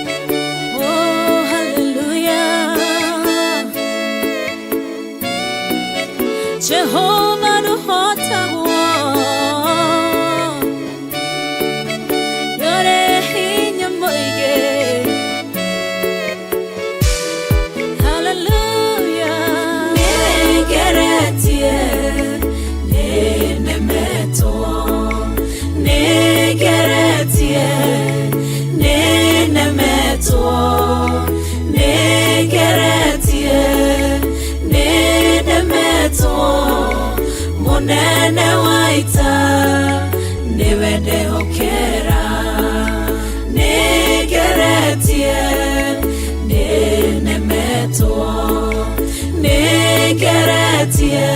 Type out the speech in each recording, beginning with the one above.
Oh, hallelujah. Jehovah nũhotagwo. Nĩũrĩ hinya mũingĩ. Hallelujah. Nĩngeretie, nĩnemetwo. Nĩngeretie, nĩnemetwo. Nĩngeretie, nĩnemetwo. Mũnene wa ita nĩwe ndehokera. Nĩngeretie, nĩnemetwo. Nĩngeretie,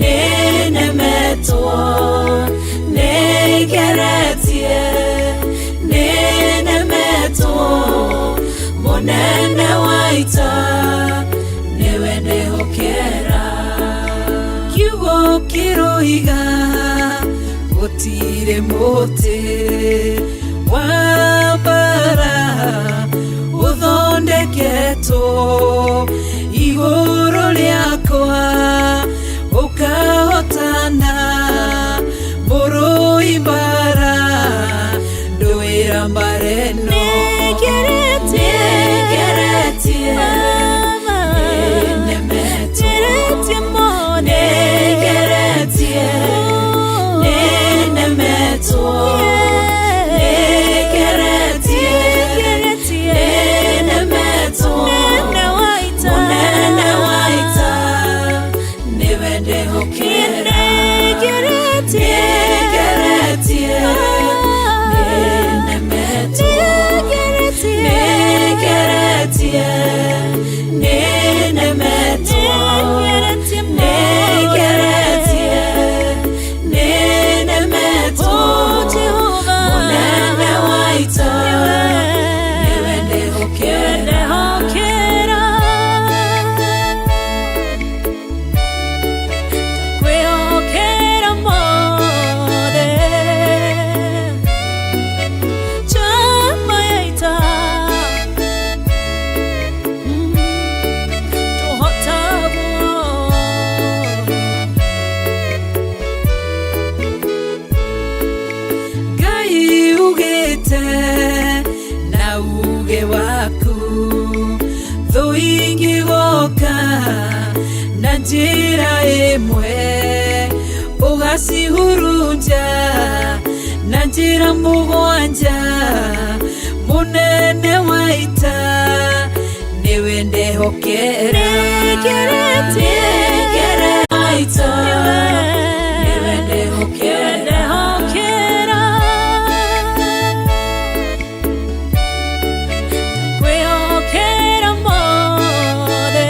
nĩnemetwo. Nĩngeretie, nĩnemetwo. Mũnene wa ita nĩwe ndehokera. Kiugo kĩroiga gũtirĩ mũtĩ wa mbara ũthondeketwo igũrũ rĩakwa ũkahotana mũrũi mbara ndũĩra mbara ĩno. Nĩngeretie. Nĩngeretie, nĩnemetwo. Nĩngeretie, nĩnemetwo. Nĩngeretie, nĩnemetwo. Mũnene wa ita nĩwe ndehokera. Nĩngeretie, nĩnemetwo. Nĩngeretie, nĩnemetwo. Nĩngeretie, nĩnemetwo. Mũnene wa ita nĩwe ndehokera. Kwĩhokera mothe njamba ya ita tũhotagwo. Ngai ugĩte na uge waku thũ ingĩgoka na njĩra ĩmwe ũgacihurunja na njĩra mũgwanja. Mũnene wa ita nĩwe ndehokera. Nĩngeretie. Nĩngeretie ita nĩwe ndehokera. Ndehokera, kwĩhokera mothe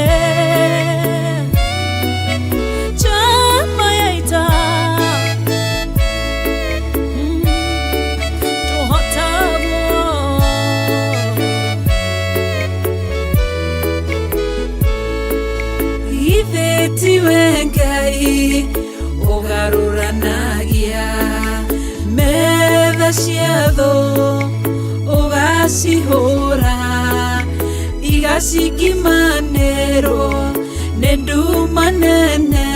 njamba ya ita tũhotagwo. Ithe tiwe Ngai ũgarũranagia metha cia thũ ũgacihũra igacikimanĩrwo nĩ nduma nene.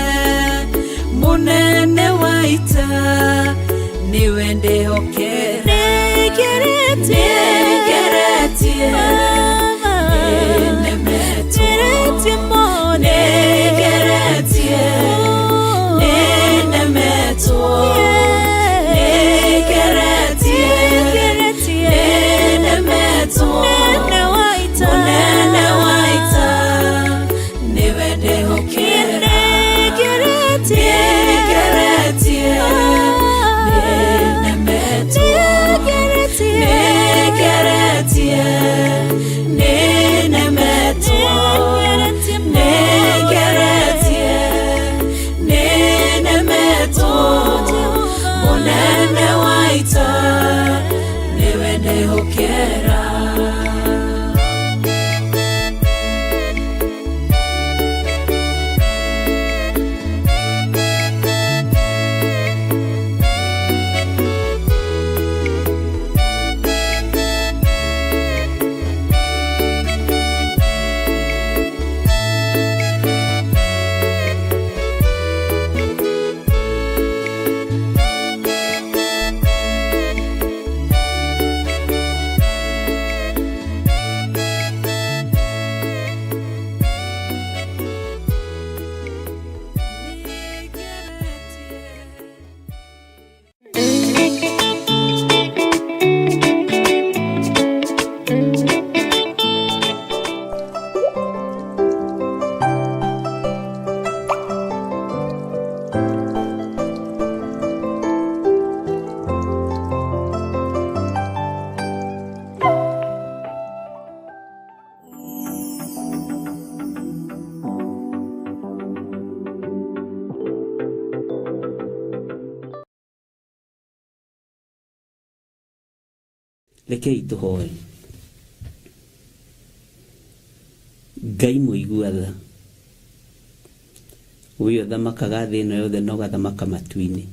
Mũnene wa ita nĩwe ndehokera. Nĩngeretie. Nĩngeretie, nĩnemetwo. Nĩngeretie, nĩnemetwo. Nĩngeretie, nĩnemetwo. Mũnene wa ita nĩwe ndehokera. Nĩngeretie, nĩnemetwo. Nĩngeretie, nĩnemetwo. Nĩngeretie, nĩnemetwo. Mũnene wa ita nĩwe ndehokera. Rekei tũhoe. Ngai mũigua tha, we ũthamakaga thĩ ĩno yothe na ũgathamaka matu-inĩ,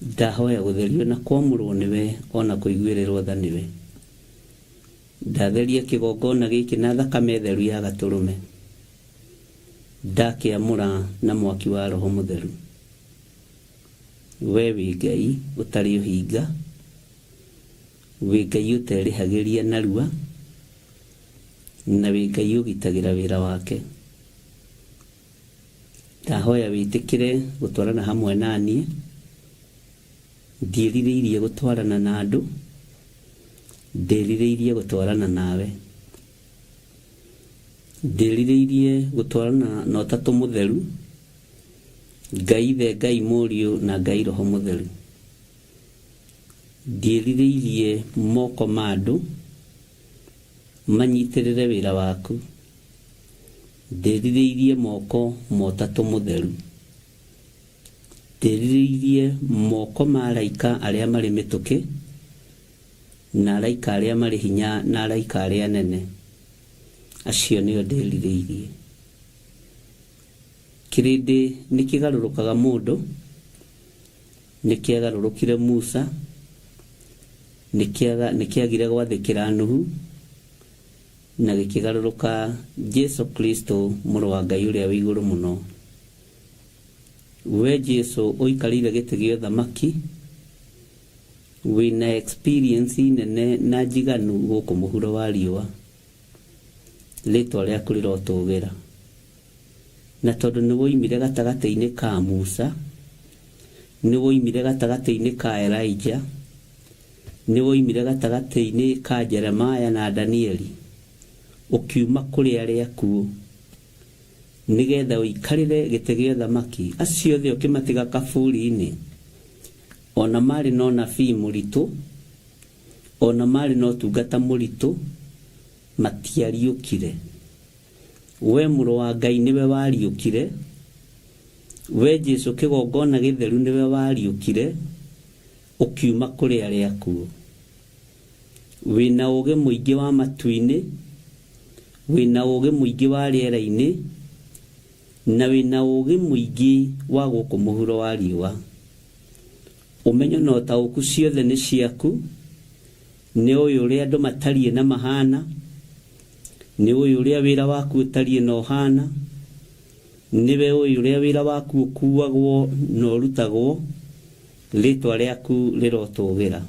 ndahoya gũtherio na kwamũrwo nĩwe ona kũiguĩrĩrwo tha nĩwe. Ndatheria kĩgongona gĩkĩ na thakame theru ya gatũrũme, ndakĩamũra na mwaki wa Roho Mũtheru. We wĩ Ngai ũtarĩ ũhinga, wĩ Ngai ũterĩhagĩria narua, na wĩ Ngai ũgitagĩra wĩra wake. Ndahoya wĩtĩkĩre gũtwarana hamwe na niĩ, ndiĩrirĩirie gũtwarana na andũ, ndĩrirĩirie gũtwarana nawe. Ndĩrirĩirie gũtwarana na Ũtatũ Mũtheru, Ngai Ithe, Ngai Mũriũ na Ngai Roho Mũtheru. Ndiĩrirĩirie moko ma andũ manyitĩrĩre wĩra waku, ndĩrirĩirie moko ma Ũtatũ Mũtheru. Ndĩrirĩirie moko ma araika arĩa marĩ mĩtũkĩ, na araika arĩa marĩ hinya na araika arĩa anene. Acio nĩo ndĩrirĩirie. Kĩrĩndĩ nĩ kĩgarũrũkaga mũndũ, nĩ kĩagarũrũkire Musa, nĩ kĩagire gwathĩkĩra Nuhu, na gĩkĩgarũrũka Jesu Kristo mũrũ wa Ngai ũrĩa wĩ igũrũ mũno. We Jesu ũikarĩire gĩtĩ gĩa ũthamaki, wĩna experience nene na njiganu gũkũ mũhuro wa riũa. Rĩtwa rĩaku rĩrotũgĩra. Na tondũ nĩ woimire gatagatĩ-inĩ ka Musa, nĩ woimire gatagatĩ-inĩ ka Elijah, nĩ woimire gatagatĩ-inĩ ka Jeremiah na Danieli, ũkiuma kũrĩ arĩa akuũ, nĩgetha ũikarĩre gĩtĩ gĩa ũthamaki, acio othe ũkĩmatiga kaburi-inĩ, ona marĩ na ũnabii mũritũ, ona marĩ na ũtungata mũritũ, matiariũkire. We mũrũ wa Ngai nĩwe wariũkire, we Jesu kĩgongona gĩtheru nĩwe wariũkire, ũkiuma kũrĩ arĩa akuũ. Wĩna ũũgĩ mũingĩ wa matu-inĩ, wĩna ũũgĩ mũingĩ wa rĩera-inĩ, na wĩna ũũgĩ mũingĩ wa gũkũ mũhuro wa riũa. Ũmenyo na ũtaũku ciothe nĩ ciaku, nĩ ũĩ ũrĩa andũ matariĩ na mahana, nĩ ũĩ ũrĩa wĩra waku ũtariĩ na ũhana, nĩwe ũĩ ũrĩa wĩra waku ũkuagwo na ũrutagwo, rĩtwa rĩaku rĩrotũgĩra.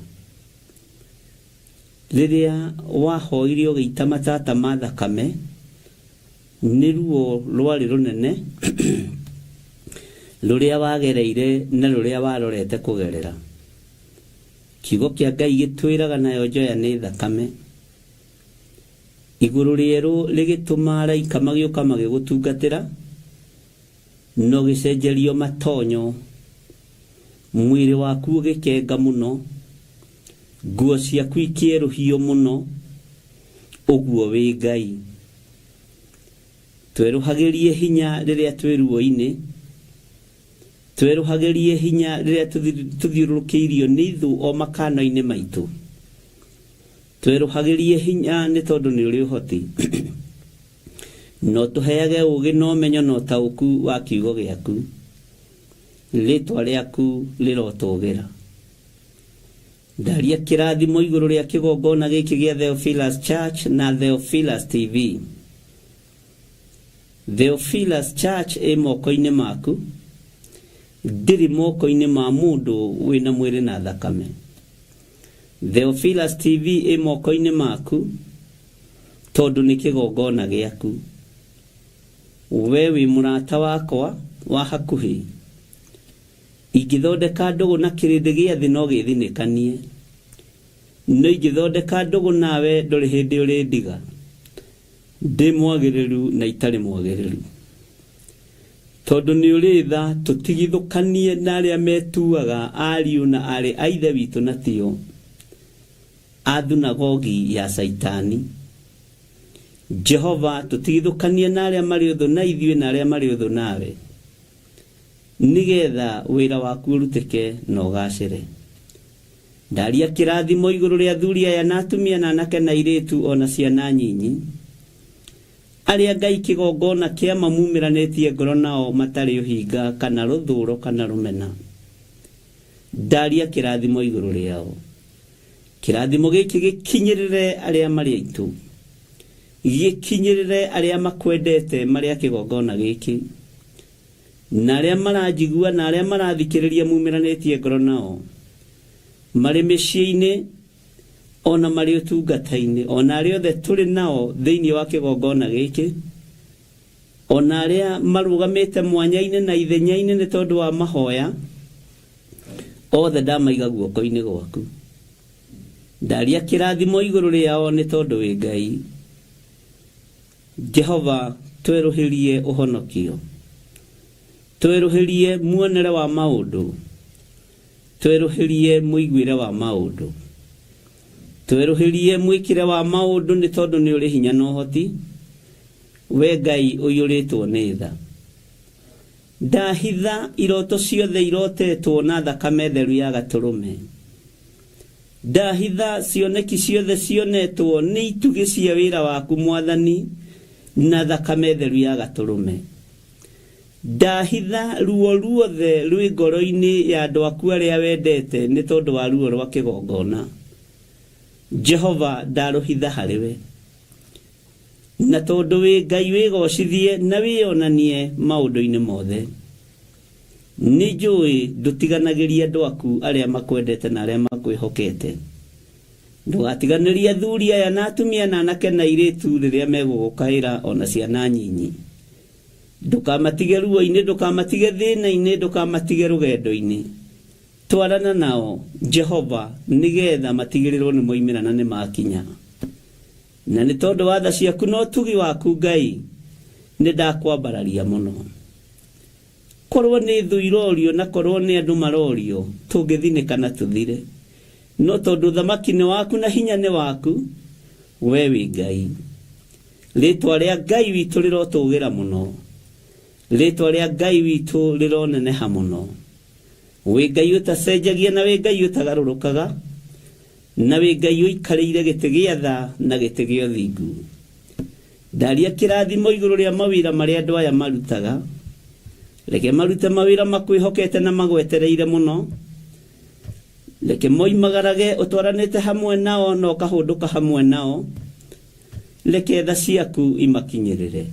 Rĩrĩa wahoire ũgĩita matata ma thakame, nĩ ruo rwarĩ rũnene rũrĩa wagereire na rũrĩa warorete kũgerera. Kiugo kĩa Ngai gĩtwĩraga nayo njoya nĩ thakame. Igũrũ rĩerũ rĩgĩtũma araika magĩũka magĩgũtungatĩra, na ũgĩcenjerio matonyo, mwĩrĩ waku ũgĩkenga mũno, nguo ciaku ikĩerũhio mũno, ũguo wĩ Ngai. Twerũhagĩrie hinya rĩrĩa twĩ ruo-inĩ, twerũhagĩrie hinya rĩrĩa tũthiũrũrũkĩirio nĩ ithũ o makano-inĩ maitũ. Twerũhagĩrie hinya nĩ tondũ nĩ ũrĩ ũhoti. No tũheage ũũgĩ na ũmenyo na ũtaũku wa kiugo gĩaku. Rĩtwa rĩaku rĩrotũgĩra. Ndaria kĩrathimo igũrũ rĩa kĩgongona gĩkĩ gĩa Theophilus Church na Theophilus TV. Theophilus Church ĩ moko-inĩ maku, ndĩrĩ moko-inĩ ma mũndũ wĩna mwĩrĩ na thakame. Theophilus TV ĩ moko-inĩ maku tondũ nĩ kĩgongona gĩaku. We wĩ mũrata wakwa wa hakuhĩ. Ingĩthondeka ndũgũ na kĩrĩndĩ gĩa thĩ no gĩthinĩkanie. No ingĩthondeka ndũgũ nawe ndũrĩ hĩndĩ ũrĩndiga. Ndĩ mwagĩrĩru na itarĩ mwagĩrĩru. Tondũ nĩ ũrĩ tha tũtigithũkanie na arĩa metuaga ariũ na aarĩ a Ithe witũ na tio, a thunagogi ya Caitani. Jehova, tũtigithũkanie na arĩa marĩ ũthũ na ithuĩ na arĩa marĩ ũthũ nawe, nĩgetha wĩra waku ũrutĩke na ũgaacĩre. Ndaria kĩrathimo igũrũ rĩa athuri aya na atumia na anake na airĩtu ona ciana nyinyi arĩa Ngai kĩgongona kĩa mamumĩranĩtie ngoro nao matarĩ ũhinga kana rũthũro kana rũmena. Ndaria kĩrathimo igũrũ rĩao. Kĩrathimo gĩkĩ gĩkinyĩrĩre arĩa marĩ aitũ, gĩkinyĩrĩre arĩa makwendete marĩ a kĩgongona gĩkĩ, na arĩa maranjigua na arĩa marathikĩrĩria mumĩranĩtie ngoro nao marĩ mĩciĩ-inĩ ona marĩ ũtungata-inĩ, ona arĩa othe tũrĩ nao thĩinĩ wa kĩgongona gĩkĩ, ona arĩa marũgamĩte mwanya-inĩ na ithenya-inĩ nĩ tondũ wa mahoya, othe ndamaiga guoko-inĩ gwaku. Ndaria kĩrathimo igũrũ rĩao nĩ tondũ wĩ Ngai. Jehova, twerũhĩrie ũhonokio, twerũhĩrie muonere wa maũndũ, twerũhĩrie mũiguĩre wa maũndũ, twerũhĩrie mwĩkĩre wa maũndũ nĩ tondũ nĩ ũrĩ hinya na ũhoti. We Ngai ũiyũrĩtwo nĩ tha. Ndahitha iroto ciothe irotetwo na thakame theru ya gatũrũme. Ndahitha cioneki ciothe cionetwo nĩ itugĩ cia wĩra waku Mwathani na thakame theru ya gatũrũme. Ndahitha ruo ruothe rwĩ ngoro-inĩ ya andũ aku arĩa wendete nĩ tondũ wa ruo rwa kĩgongona. Jehova, ndarũhitha harĩ we. Na tondũ wĩ Ngai wĩgocithie na wĩyonanie maũndũ-inĩ mothe. Nĩ njũĩ ndũtiganagĩria andũ aku arĩa makwendete na arĩa makwĩhokete. Ndũgatiganĩrie athuri aya na atumia na anake na airĩtu rĩrĩa megũgũkaĩra ona ciana nyinyi. Ndũkamatige ruo-inĩ, ndũkamatige thĩna-inĩ, ndũkamatige rũgendo-inĩ. Twarana nao, Jehova, nĩgetha matigĩrĩrwo nĩ moimĩra na nĩ makinya. Na nĩ tondũ wa tha ciaku na ũtugi waku Ngai, nĩ ndakwambararia mũno. Korwo nĩ thũ irorio na korwo nĩ andũ marorio, tũngĩthinĩka na tũthire. No tondũ ũthamaki nĩ waku na hinya nĩ waku, we wĩ Ngai. Rĩtwa rĩa Ngai witũ rĩrotũgĩra mũno. Rĩtwa rĩa Ngai witũ rĩroneneha mũno. Wĩ Ngai ũtacenjagia na wĩ Ngai ũtagarũrũkaga, na wĩ Ngai ũikarĩire gĩtĩ gĩa tha na gĩtĩ gĩa ũthingu. Ndaria kĩrathimo igũrũ rĩa mawĩra marĩa andũ aya marutaga. Reke marute mawĩra makwĩhokete na magwetereire mũno. Reke moimagarage ũtwaranĩte hamwe nao na ũkahũndũka hamwe nao. Reke tha ciaku imakinyĩrĩre.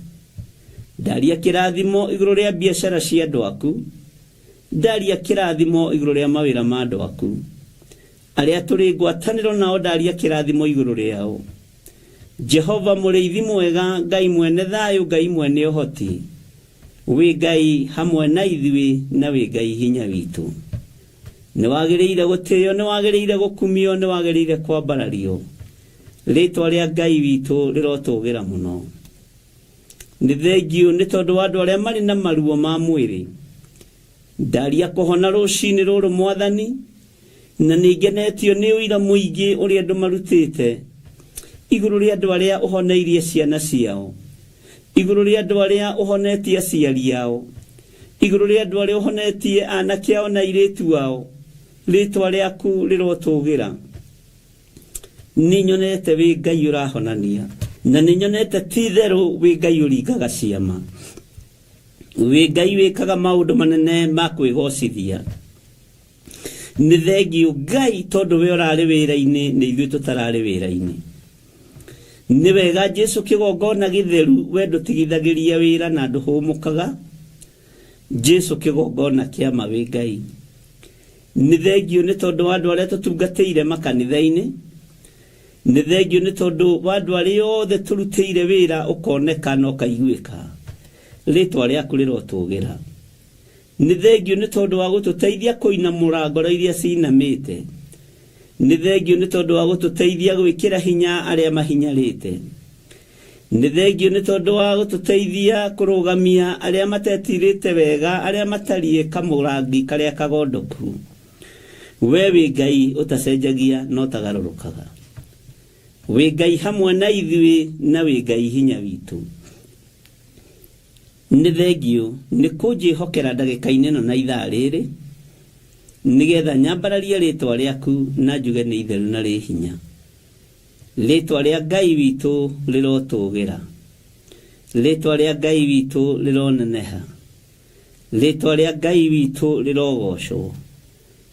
Ndaria kĩrathimo igũrũ rĩa biacara cia andũ aku. Ndaria kĩrathimo igũrũ rĩa mawĩra ma andũ aku. Arĩa tũrĩ ngwatanĩro nao ndaria kĩrathimo igũrũ rĩao. Jehova mũrĩithi mwega, Ngai mwene thayũ, Ngai mwene ũhoti, wĩ Ngai hamwe na ithuĩ na wĩ Ngai hinya witũ. Nĩ wagĩrĩire gũtĩo, nĩ wagĩrĩire gũkumio, nĩ wagĩrĩire kwambarario. Rĩtwa rĩa Ngai witũ rĩrotũgĩra mũno. Nĩ thengiũ nĩ tondũ wa andũ arĩa marĩ na maruo ma mwĩrĩ. Ndaria kũhona rũcinĩ rũrũ Mwathani, na nĩ ngenetio nĩ ũira mũingĩ ũrĩa andũ marutĩte igũrũ rĩa andũ arĩa ũhoneirie ciana ciao, igũrũ rĩa andũ arĩa ũhonetie aciari ao, igũrũ rĩa andũ arĩa ũhonetie anake ao na airĩtu ao. Rĩtwa rĩaku rĩrotũgĩra. Nĩ nyonete wĩ Ngai ũrahonania, na nĩ nyonete ti itherũ wĩ Ngai ũringaga ciama, wĩ Ngai wĩkaga maũndũ manene ma kwĩgocithia. Nĩ thengiũ Ngai tondũ we ũrarĩ wĩra-inĩ nĩ ithuĩ tũtararĩ wĩra-inĩ. Nĩ wega Jesu kĩgongona gĩtheru, we ndũtigithagĩria wĩra na ndũhũmũkaga. Jesu kĩgongona kĩa ma wĩ Ngai. Nĩ thengiũ nĩ tondũ wa andũ arĩa tũtungatĩire makanitha-inĩ. Nĩ thengiũ nĩ tondũ wa andũ arĩa othe tũrutĩire wĩra ũkoneka na ũkaiguĩka. Rĩtwa rĩaku rĩrotũgĩra. Nĩ thengiũ nĩ tondũ wa gũtũteithia kũinamũra ngoro iria cinamĩte. Nĩ thengiũ nĩ tondũ wa gũtũteithia gwĩkĩra hinya arĩa mahinyarĩte. Nĩ thengiũ nĩ tondũ wa gũtũteithia kũrũgamia arĩa matetirĩte wega, arĩa matariĩ kamũrangi karĩa kagondoku. We wĩ Ngai ũtacenjagia na ũtagarũrũkaga. Wĩ Ngai hamwe na ithuĩ na wĩ Ngai hinya witũ. Nĩ thengiũ nĩ kũnjĩhokera ndagĩka-inĩ ĩno na ithaa rĩrĩ. Nĩgetha nyambararie rĩtwa rĩaku na njuge nĩ itheru na rĩ hinya. Rĩtwa rĩa Ngai witũ rĩrotũgĩra. Rĩtwa rĩa Ngai witũ rĩroneneha. Rĩtwa rĩa Ngai witũ rĩrogocwo.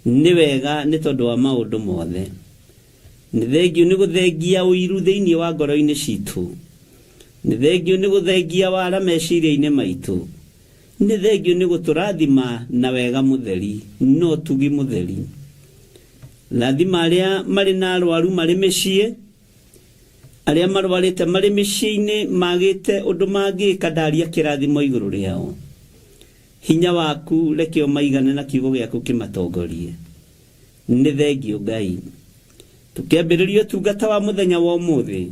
Nĩ wega nĩ tondũ wa maũndũ mothe. Nĩ thengiũ nĩ gũthengia ũiru thĩinĩ wa ngoro-inĩ citũ. Nĩ thengiũ nĩ gũthengia wara meciria-inĩ maitũ. Nĩ thengiũ nĩ gũtũrathima na wega mũtheri na ũtugi mũtheri. Rathima arĩa marĩ na arwaru marĩ mĩciĩ, arĩa marwarĩte marĩ mĩciĩ-inĩ magĩte ũndũ mangĩka ndaria kĩrathimo igũrũ rĩao. Hinya waku reke ũmaigane na kiugo gĩaku kĩmatongorie. Nĩ thengiũ Ngai. Tũkĩambĩrĩria ũtungata wa mũthenya wa ũmũthĩ,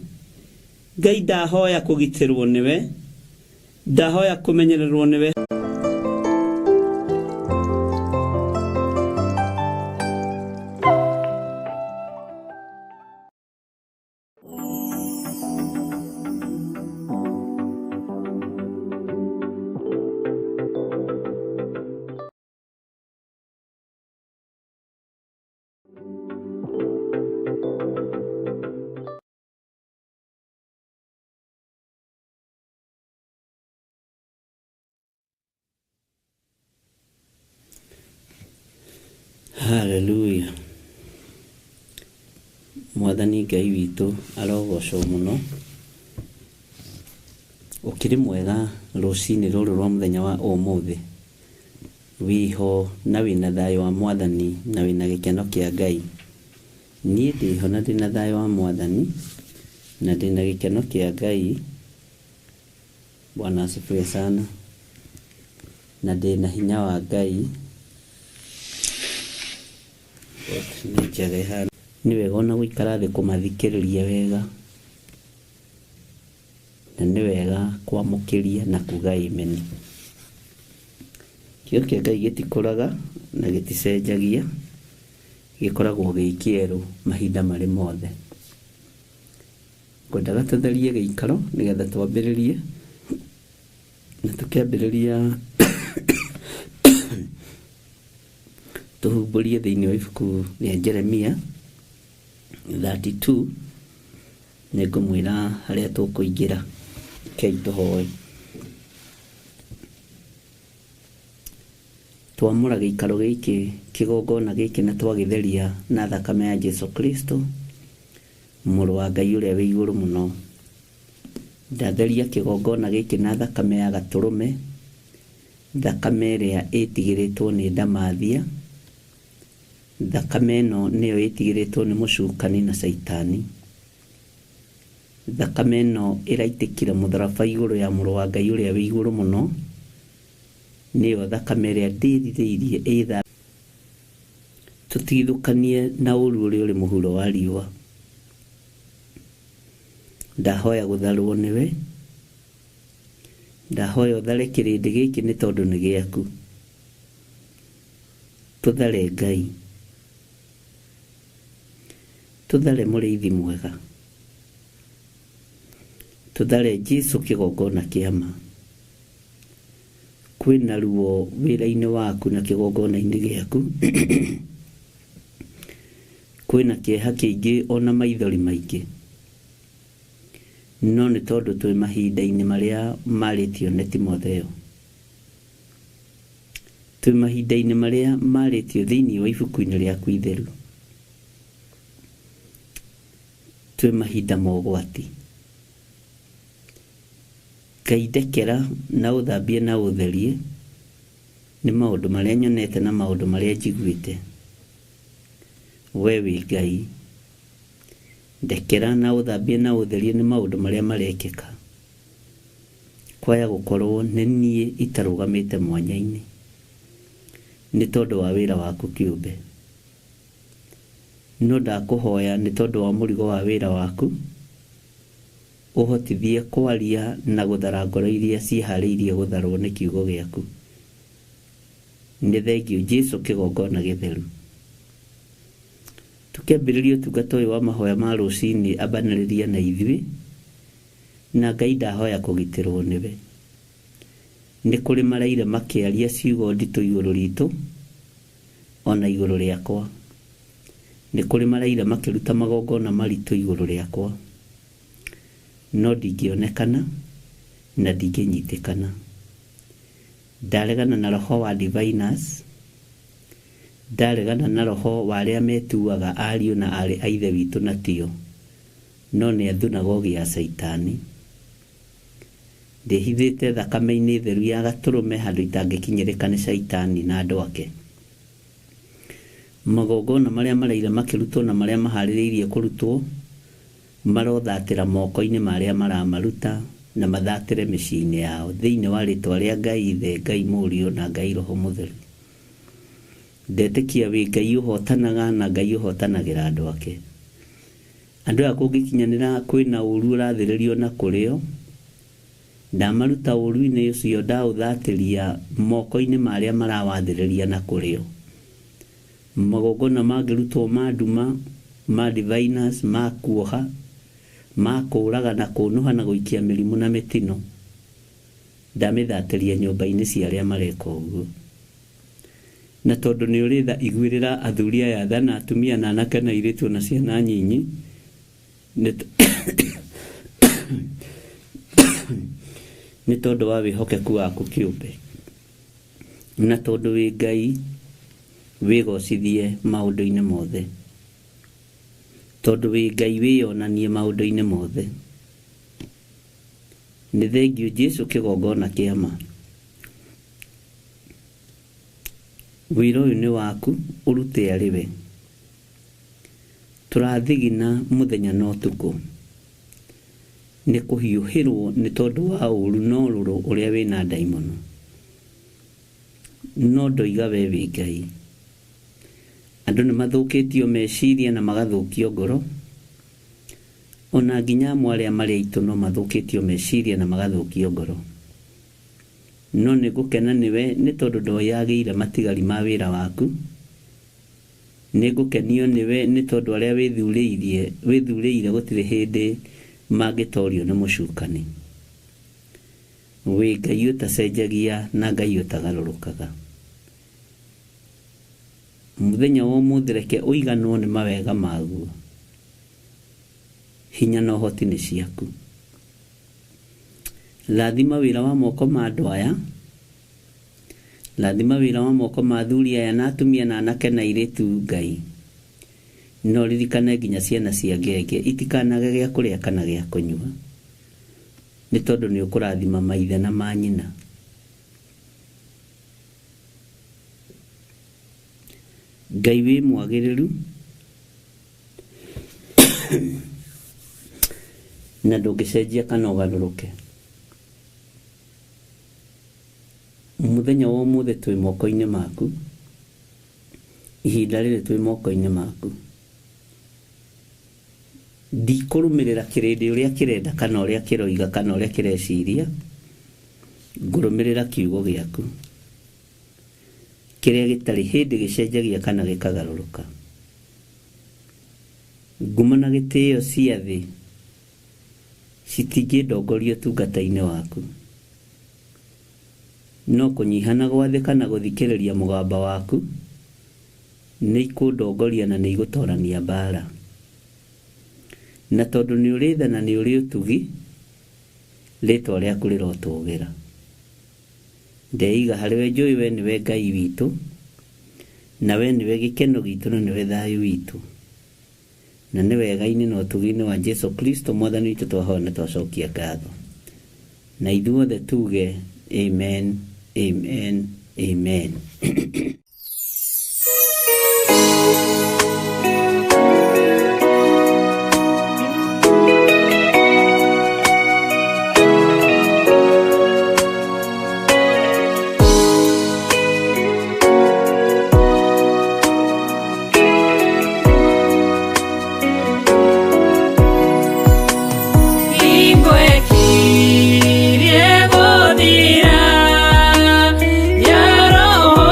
Ngai ndahoya kũgitĩrwo nĩwe, ndahoya kũmenyererwo nĩwe. Haleluya. Mwathani Ngai witũ arogocwo mũno. Ũkĩrĩ mwega rũcinĩ rũrũ rwa mũthenya wa ũmũthĩ. Wĩho na wĩna thayũ wa Mwathani na wĩna gĩkeno kĩa Ngai. Niĩ ndĩho na ndĩna thayũ wa Mwathani na ndĩna gĩkeno kĩa Ngai. Bwana asifiwe sana. Na ndĩna hinya wa Ngai. Nĩ njega ĩhana. Nĩ wega ona gũikara thĩ kũmathikĩrĩria wega. Na nĩ wega kwamũkĩria na kuga amen. Kiugo kĩa Ngai gĩtikũraga na gĩticenjagia, gĩkoragwo gĩ kĩerũ mahinda marĩ mothe. Ngwendaga tũtherie gĩikaro nĩgetha twambĩrĩrie, na tũkĩambĩrĩria tũhumbũrie thĩinĩ wa ibuku rĩa Jeremia 32. Nĩngũmwĩra harĩa tũkũingĩra. Rekei tũhoe. Twamũra gĩikaro gĩkĩ, kĩgongona gĩkĩ, na twagĩtheria na thakame ya Jesu Kristo, mũrũ wa Ngai ũrĩa wĩ igũrũ mũno. Ndatheria kĩgongona gĩkĩ na thakame ya gatũrũme, thakame ĩrĩa ĩtigĩrĩtwo nĩ ndamathia. Thakame ĩno nĩyo ĩtigĩrĩtwo nĩ mũcukani na caitani. Thakame ĩno ĩraitĩkire mũtharaba igũrũ ya mũrũ wa Ngai ũrĩa wĩ igũrũ mũno, nĩyo thakame ĩrĩa ndĩrirĩirie ĩtha. Tũtigithũkanie na ũru ũrĩa ũrĩ mũhuro wa riũa. Ndahoya gũtharwo nĩwe. Ndahoya ũthare kĩrĩndĩ gĩkĩ nĩ tondũ nĩ gĩaku. Tũthare Ngai. Tũthare mũrĩithi mwega. Tũthare Jesu kĩgongona kĩa ma. Kwĩna ruo wĩra-inĩ waku na kĩgongona-inĩ gĩaku. Kwĩna kĩeha kĩingĩ ona maithori maingĩ. No nĩ tondũ twĩ mahinda-inĩ marĩa marĩtio nĩ Timotheo. Twĩ mahinda-inĩ marĩa marĩtio thĩinĩ wa ibuku-inĩ rĩaku itheru. Twĩ mahinda ma ũgwati. Ngai ndekera na ũthambie na ũtherie nĩ maũndũ marĩa nyonete na maũndũ marĩa njiguĩte. We wĩ Ngai. Ndekera na ũthambie na ũtherie nĩ maũndũ marĩa marekĩka. Kwaya gũkorwo nĩ niĩ itarũgamĩte mwanya-inĩ nĩ tondũ wa wĩra waku kĩũmbe. No ndakũhoya nĩ tondũ wa mũrigo wa wĩra waku, ũhotithie kwaria na gũthara ngoro iria ciĩharĩirie gũtharwo nĩ kiugo gĩaku. Nĩ thengiũ Jesu kĩgongona gĩtheru. Tũkĩambĩrĩria ũtungata ũyũ wa mahoya ma rũcinĩ, ambanĩrĩria na ithuĩ, na Ngai ndahoya kũgitĩrwo nĩwe. Nĩ kũrĩ maraire makĩaria ciugo nditũ igũrũ ritũ, Ona igũrũ rĩakwa. Nĩ kũrĩ maraira makĩruta magongona maritũ igũrũ rĩakwa, no ndingĩonekana na ndingĩnyitĩkana. Ndaregana na roho wa diviners, ndaregana na roho wa arĩa metuaga ariũ na aarĩ a Ithe witũ na tio, no nĩ a thunagogi ya Caitani. Ndĩhithĩte thakame-inĩ theru ya Gatũrũme handũ itangĩkinyĩrĩka nĩ Caitani na andũ ake. Magongona marĩa maraira makĩrutwo na marĩa maharĩrĩirie kũrutwo marothatĩra moko-inĩ ma arĩa maramaruta na mathatĩre mĩciĩ-inĩ yao thĩinĩ wa rĩtwa rĩa Ngai Ithe, Ngai Mũriũ na Ngai Roho Mũtheru. Ndetĩkia wĩ Ngai ũhotanaga na Ngai ũhotanagĩra andũ ake. Andũ aya kũngĩkinyanĩra kwĩna ũru ũrathĩrĩrio na kũrĩo, ndamaruta ũru-inĩ ũcio ndaũthatĩria moko-inĩ ma arĩa marawathĩrĩria na kũrĩo. Magongona mangĩrutwo ma nduma, ma diviners, ma kuoha, ma kũũraga na kũnũha na gũikia mĩrimũ na mĩtino, ndamĩthatĩria nyũmba-inĩ cia arĩa mareka ũguo. Na tondũ nĩ ũrĩ tha, iguĩrĩra athuri aya tha na atumia na anake na airĩtu na ciana nyinyi, nĩ tondũ wa wĩhokeku waku kĩũmbe, na tondũ wĩ Ngai wĩgocithie maũndũ-inĩ mothe, tondũ wĩ Ngai wĩyonanie maũndũ-inĩ mothe. Nĩ thengiũ Jesu kĩgongona kĩa ma. Wĩra ũyũ nĩ waku, ũrute arĩ we. Tũrathigina mũthenya na ũtukũ, nĩ kũhiũhĩrwo nĩ tondũ wa ũru na ũrũrũ ũrĩa wĩna ndaimono. No ndoiga we wĩ Ngai. Andũ nĩ mathũkĩtio meciria na magathũkio ngoro, ona nginya amwe arĩa marĩ aitũ no mathũkĩtio meciria na magathũkio ngoro. No nĩ ngũkena nĩwe nĩ tondũ ndoyagĩire matigari ma wĩra waku. Nĩ ngũkenio nĩwe nĩ tondũ arĩa wĩthurĩire gũtirĩ hĩndĩ mangĩtorio nĩ mũcukani. Wĩ Ngai ũtacenjagia na Ngai ũtagarũrũkaga. Mũthenya wa ũmũthĩ reke ũiganwo nĩ mawega maguo. Hinya na ũhoti nĩ ciaku. Rathima wĩra wa moko ma andũ aya, rathima wĩra wa moko ma athuri aya na atumia na anake na airĩtu Ngai. No ririkane nginya ciana cia ngenge itikanage gĩa kũrĩa kana gĩa kũnyua, nĩ tondũ nĩ ũkũrathima maithe na manyina. Ngai wĩ mwagĩrĩru na ndũngĩcenjia kana ũgarũrũke. Mũthenya wa ũmũthĩ twĩ moko-inĩ maku, ihinda rĩrĩ twĩ moko-inĩ maku. Ndikũrũmĩrĩra kĩrĩndĩ ũrĩa kĩrenda kana ũrĩa kĩroiga kana ũrĩa kĩreciria, ngũrũmĩrĩra kiugo gĩaku kĩrĩa gĩtarĩ hĩndĩ gĩcenjagia kana gĩkagarũrũka. Ngumo na gĩtĩo cia thĩ citingĩndongoria ũtungata-inĩ waku, no kũnyiha na gwathĩka na gũthikĩrĩria mũgamba waku nĩ ikũndongoria na nĩ igũtorania mbara. Na tondũ nĩ ũrĩ tha na nĩ ũrĩ ũtugi, rĩtwa rĩaku rĩrotũgĩra. Ndeiga harĩ we, njũĩ we nĩwe Ngai witũ, na we nĩwe gĩkeno gitũ na nĩwe thayũ witũ. Na nĩ wega-inĩ na ũtugi-inĩ wa Jesu Kristo mwathani witũ twahoya na twacokia ngatho. Na ithuothe tuge amen, amen, amen. Ingwekirie gũthira ya roho.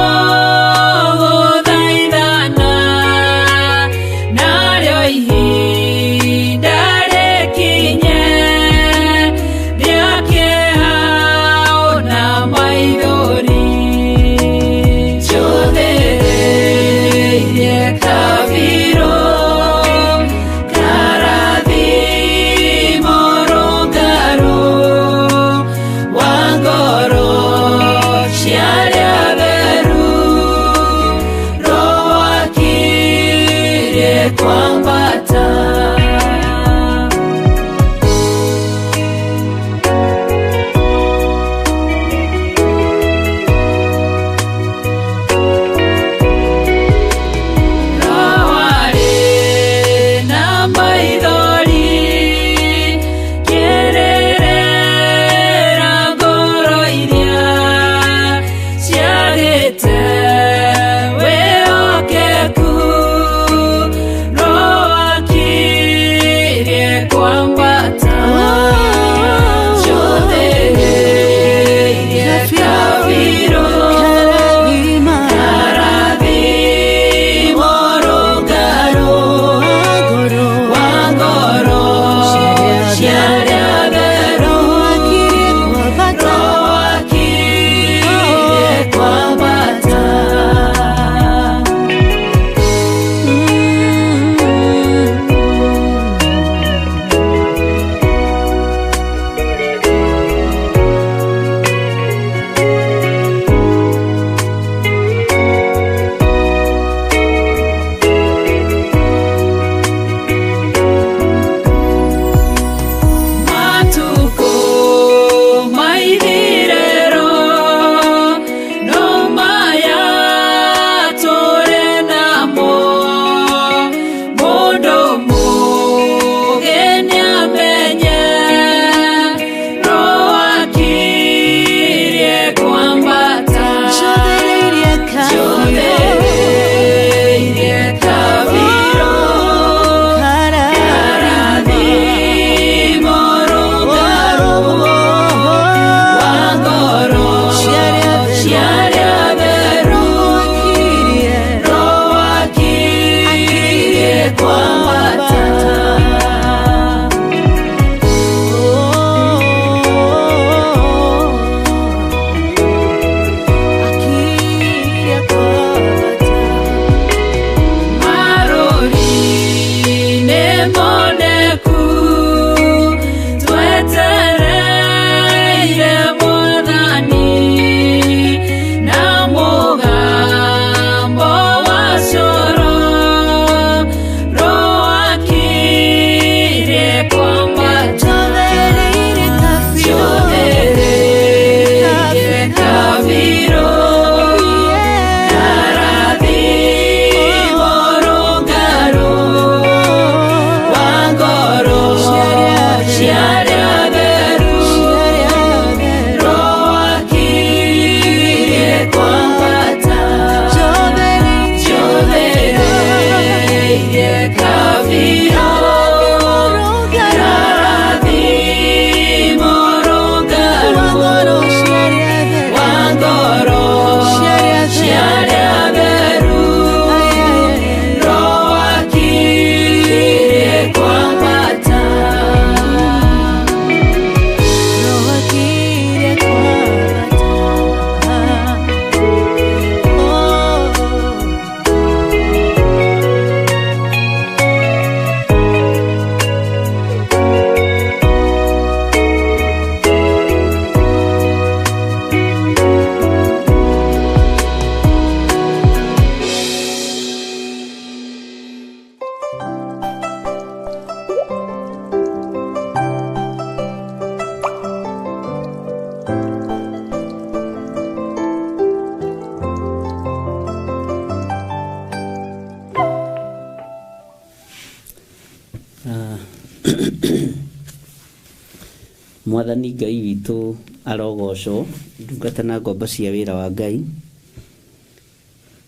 Mwathani Ngai witũ arogocwo, ndungata na ngombo cia wĩra wa Ngai.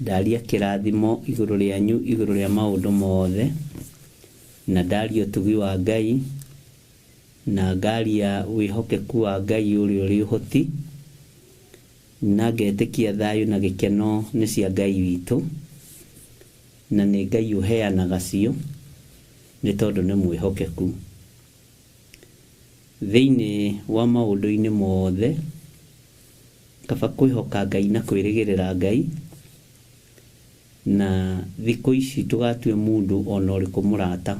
Ndaria kĩrathimo igũrũ rĩanyu, igũrũ rĩa maũndũ mothe, na ndaria ũtugi wa Ngai, na ngaria wĩhokeku wa Ngai ũrĩa ũrĩ ũhoti, na ngetĩkia thayũ na gĩkeno nĩ cia Ngai witũ, na nĩ Ngai ũheanaga cio, nĩ tondũ nĩ mwĩhokeku. Thĩinĩ wa maũndũ-inĩ mothe, kaba kwĩhoka Ngai na kwĩrĩgĩrĩra Ngai, na thikũ ici ndũgatue mũndũ ona ũrĩkũ mũrata.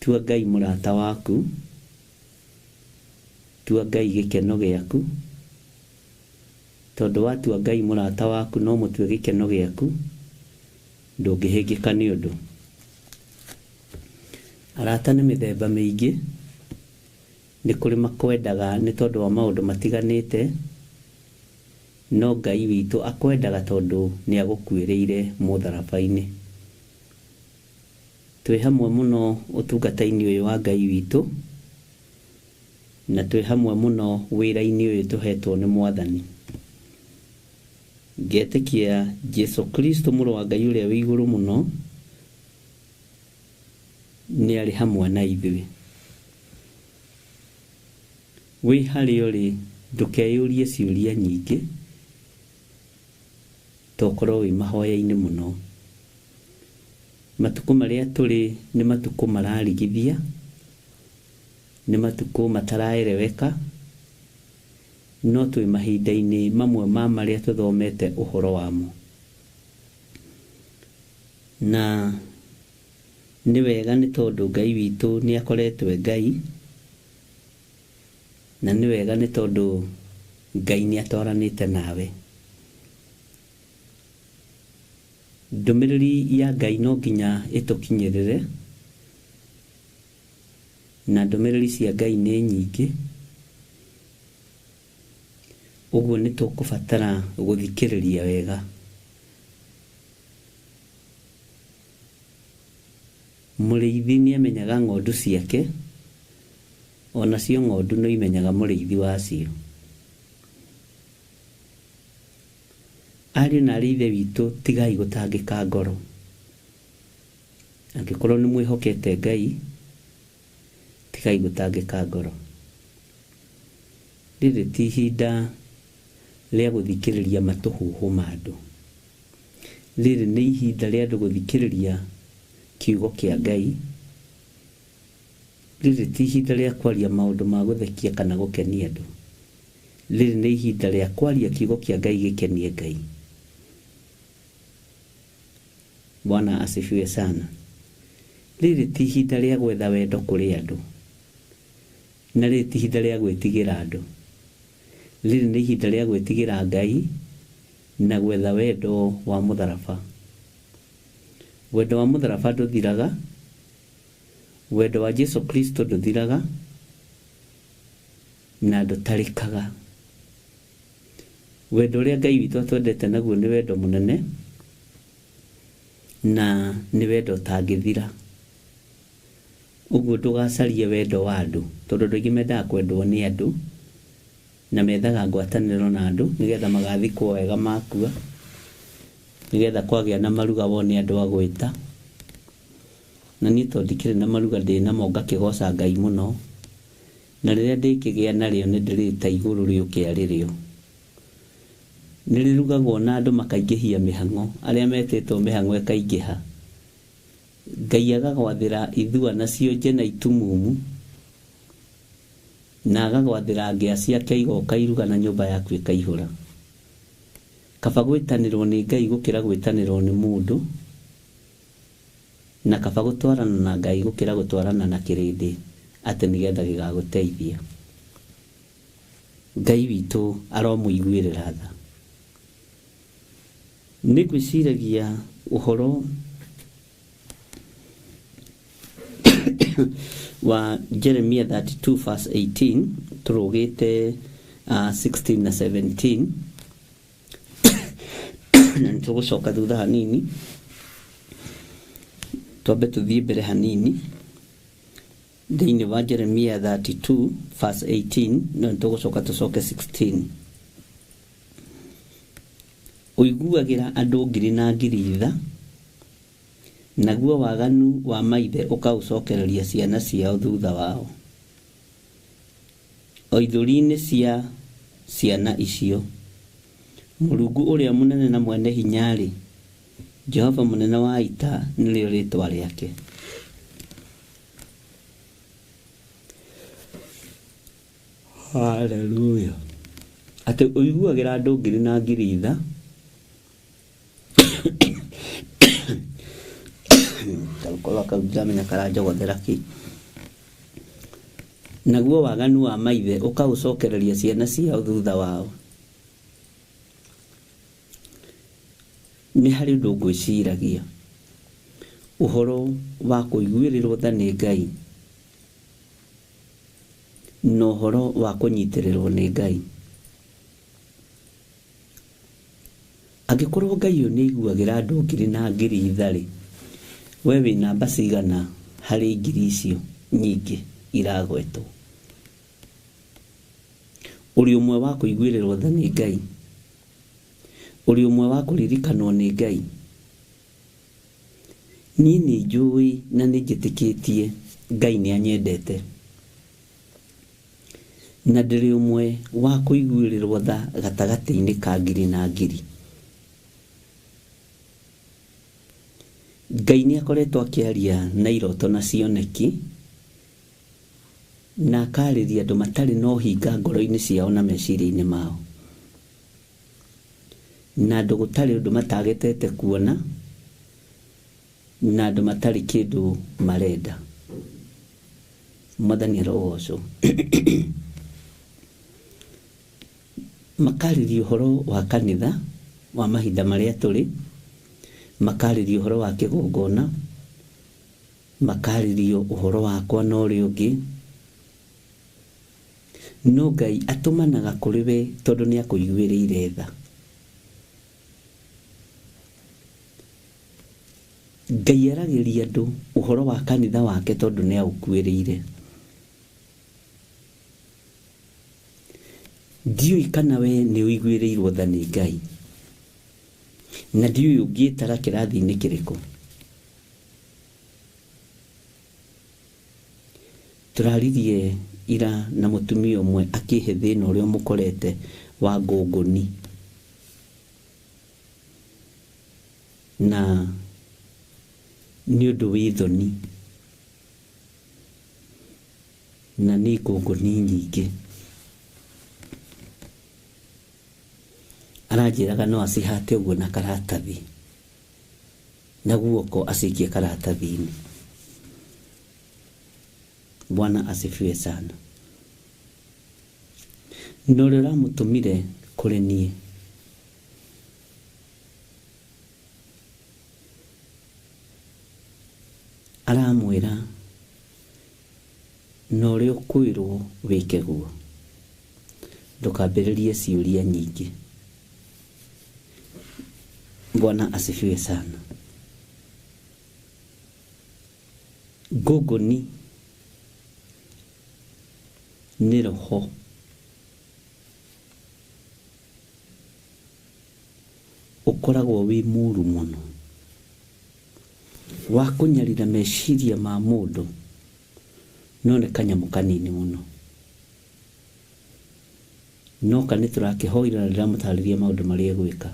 Tua Ngai mũrata waku, tua Ngai gĩkeno gĩaku, tondũ watua Ngai mũrata waku no mũtue gĩkeno gĩaku, ndũngĩhĩngĩka nĩ ũndũ. Arata nĩ mĩthemba mĩingĩ, nĩ kũrĩ makwendaga nĩ tondũ wa maũndũ matiganĩte, no Ngai witũ akwendaga tondũ nĩ agũkuĩrĩire mũtharaba-inĩ. Twĩ hamwe mũno ũtungata-inĩ ũyũ wa Ngai witũ, na twĩ hamwe mũno wĩra-inĩ ũyũ tũhetwo nĩ Mwathani. Ngetĩkia Jesu Kristo mũrũ wa Ngai ũrĩa wĩ igũrũ mũno nĩ arĩ hamwe na ithuĩ. Wĩ harĩa ũrĩ ndũkeyũrie ciũria nyingĩ, tokorwo wĩ mahoya-inĩ mũno. Matukũ marĩa tũrĩ nĩ matukũ mararigithia, nĩ matukũ mataraereweka, no twĩ mahinda-inĩ mamwe ma marĩa tũthomete ũhoro wamo. Na nĩ wega nĩ tondũ Ngai witũ nĩ akoretwo e Ngai, na nĩ wega nĩ tondũ Ngai nĩ atwaranĩte nawe. Ndũmĩrĩri ya Ngai no nginya ĩtũkinyĩrĩre, na ndũmĩrĩri cia Ngai nĩ nyingĩ, ũguo nĩ tũkũbatara gũthikĩrĩria wega. Mũrĩithi nĩ amenyaga ng'ondu ciake, onacio ng'ondu no imenyaga mũrĩithi wacio. Ariũ na arĩ ithe witũ, tigai gũtangĩka ngoro. Angĩkorwo nĩ mwĩhokete Ngai, tigai gũtangĩka ngoro. Rĩrĩ ti ihinda rĩa gũthikĩrĩria matũhũhũ ma andũ. Rĩrĩ nĩ ihinda rĩa andũ gũthikĩrĩria kiugo kĩa Ngai. Rĩrĩ ti ihinda rĩa kwaria maũndũ ma gũthekia kana gũkenia andũ. Rĩrĩ nĩ ihinda rĩa kwaria kiugo kĩa Ngai gĩkenie Ngai. Bwana asifiwe sana. Rĩrĩ ti ihinda rĩa gwetha wendo kũrĩ andũ, na rĩrĩ ti ihinda rĩa gwĩtigĩra andũ. Rĩrĩ nĩ ihinda rĩa gwĩtigĩra Ngai na gwetha wendo wa mũtharaba. Wendo wa mũtharaba ndũthiraga, wendo wa Jesu Kristo ndũthiraga na ndũtarĩkaga. Wendo ũrĩa Ngai witũ atwendete naguo nĩ wendo mũnene, na nĩ wendo ũtangĩthira. Ũguo ndũgacarie wendo wa andũ, tondũ andũ aingĩ mendaga kwendwo nĩ andũ, na methaga ngwatanĩro na andũ nĩgetha magathikwo wega makua, nĩgetha kwagĩa na maruga wone andũ a gwĩta. Na niĩ tondũ ndikĩrĩ na maruga ndĩ namo ngakĩgoca Ngai mũno, na rĩrĩa ndĩkĩgĩa narĩo nĩ ndĩrĩta igũrũ rĩũke arĩ rĩo. Nĩ rĩrugagwo na andũ makaingĩhia mĩhang'o, arĩa metĩtwo mĩhang'o ĩkaingĩha. Ngai agagwathĩra ithua na cionje na itumumu, na agagwathĩra ngĩa ciake igoka iruga na nyũmba yaku ĩkaihũra. Kaba gwĩtanĩrwo nĩ Ngai gũkĩra gwĩtanĩrwo nĩ mũndũ, na kaba gũtwarana na Ngai gũkĩra gũtwarana na kĩrĩndĩ atĩ nĩgetha gĩgagũteithia. Ngai witũ aromũiguĩrĩra tha. Nĩ ngwĩciragia ũhoro wa Jeremia 32 verse 18 tũrũgĩte 16 na 17 na nĩ tũgũcoka thutha hanini, twambe tũthiĩ mbere hanini. Thĩinĩ wa Jeremia 32 verse 18, no nĩtũgũcoka tũcoke 16. Ũiguagĩra andũ ngiri na ngiri tha, naguo waganu wa maithe ũkaũcokereria ciana ciao thutha wao, o ithũri-inĩ cia ciana icio. Mũrungu ũrĩa mũnene na mwene hinya-rĩ, Jehova mũnene wa ita nĩrĩo rĩĩtwa rĩake. Haleluya. Atĩ ũiguagĩra andũ ngiri na ngiri tha, karũkoro kau ndiramenya karanjogothera kĩ, naguo waganu wa maithe ũkaũcokereria ciana ciao thutha wao. Nĩ harĩ ũndũ ngwĩciragia ũhoro wa kũiguĩrĩrwo tha nĩ Ngai na ũhoro wa kũnyitĩrĩrwo nĩ Ngai. Angĩkorwo Ngai ũyũ nĩ aiguagĩra andũ ngiri na ngiri tha-rĩ, we wĩ namba cigana harĩ ngiri icio nyingĩ iragwetwo? Ũrĩ ũmwe wa kũiguĩrĩrwo tha nĩ Ngai, ũrĩ ũmwe wa kũririkanwo nĩ Ngai. Niĩ nĩ njũĩ na nĩ njĩtĩkĩtie Ngai nĩ anyendete, na ndĩrĩ ũmwe wa kũiguĩrĩrwo tha gatagatĩ-inĩ ka ngiri na ngiri. Ngai nĩ akoretwo akĩaria na iroto na cioneki, na akarĩria andũ matarĩ na ũhinga ngoro-inĩ ciao na meciria-inĩ mao, na andũ gũtarĩ ũndũ matagetete kuona, na andũ matarĩ kĩndũ marenda. Mwathani arogocwo. Makarĩria ũhoro wa kanitha wa mahinda marĩa tũrĩ, makarĩria ũhoro wa kĩgongona, makarĩria ũhoro wakwa na ũrĩa ũngĩ. No Ngai atũmanaga kũrĩ we tondũ nĩ akũiguĩrĩire tha. Ngai aragĩria andũ ũhoro wa kanitha wake tondũ nĩ aũkuĩrĩire. Ndiũĩ kana we nĩ ũiguĩrĩirwo tha nĩ Ngai, na ndiũĩ ũngĩĩtara kĩrathi-inĩ kĩrĩkũ. Tũraririe ira na mũtumia ũmwe akĩhe thĩna ũrĩa ũmũkorete wa ngũngũni, na nĩ ũndũ wĩ thoni, na nĩ ngũngũni nyingĩ. Aranjĩraga no acihate ũguo na karatathi, na guoko acikie karatathi-inĩ. Bwana asifiwe sana. Na ũrĩa ũramũtũmire kũrĩ niĩ aramwĩra na ũrĩa ũkwĩrwo wĩke guo, ndũkambĩrĩrie ciũria nyingĩ. Bwana asifiwe sana. Ngũngũni nĩ roho ũkoragwo wĩ mũru mũno wa kũnyarira meciria ma mũndũ, no nĩ kanyamũ kanini mũno. No ka nĩ tũrakĩhoire na ndĩramũtarĩria maũndũ marĩa egwĩka.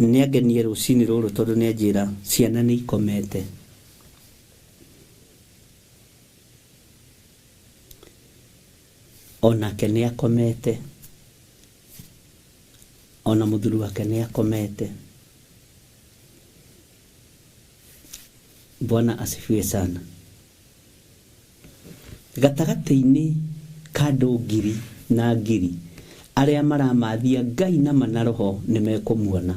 Nĩ angenie rũcinĩ rũrũ tondũ nĩ anjĩra ciana nĩ ikomete. Onake nĩ akomete, ona mũthuri wake nĩ akomete. Bwana asifiwe sana. Gatagatĩ-inĩ ka andũ ngiri na ngiri arĩa maramathia Ngai na mana roho nĩ mekũmuona.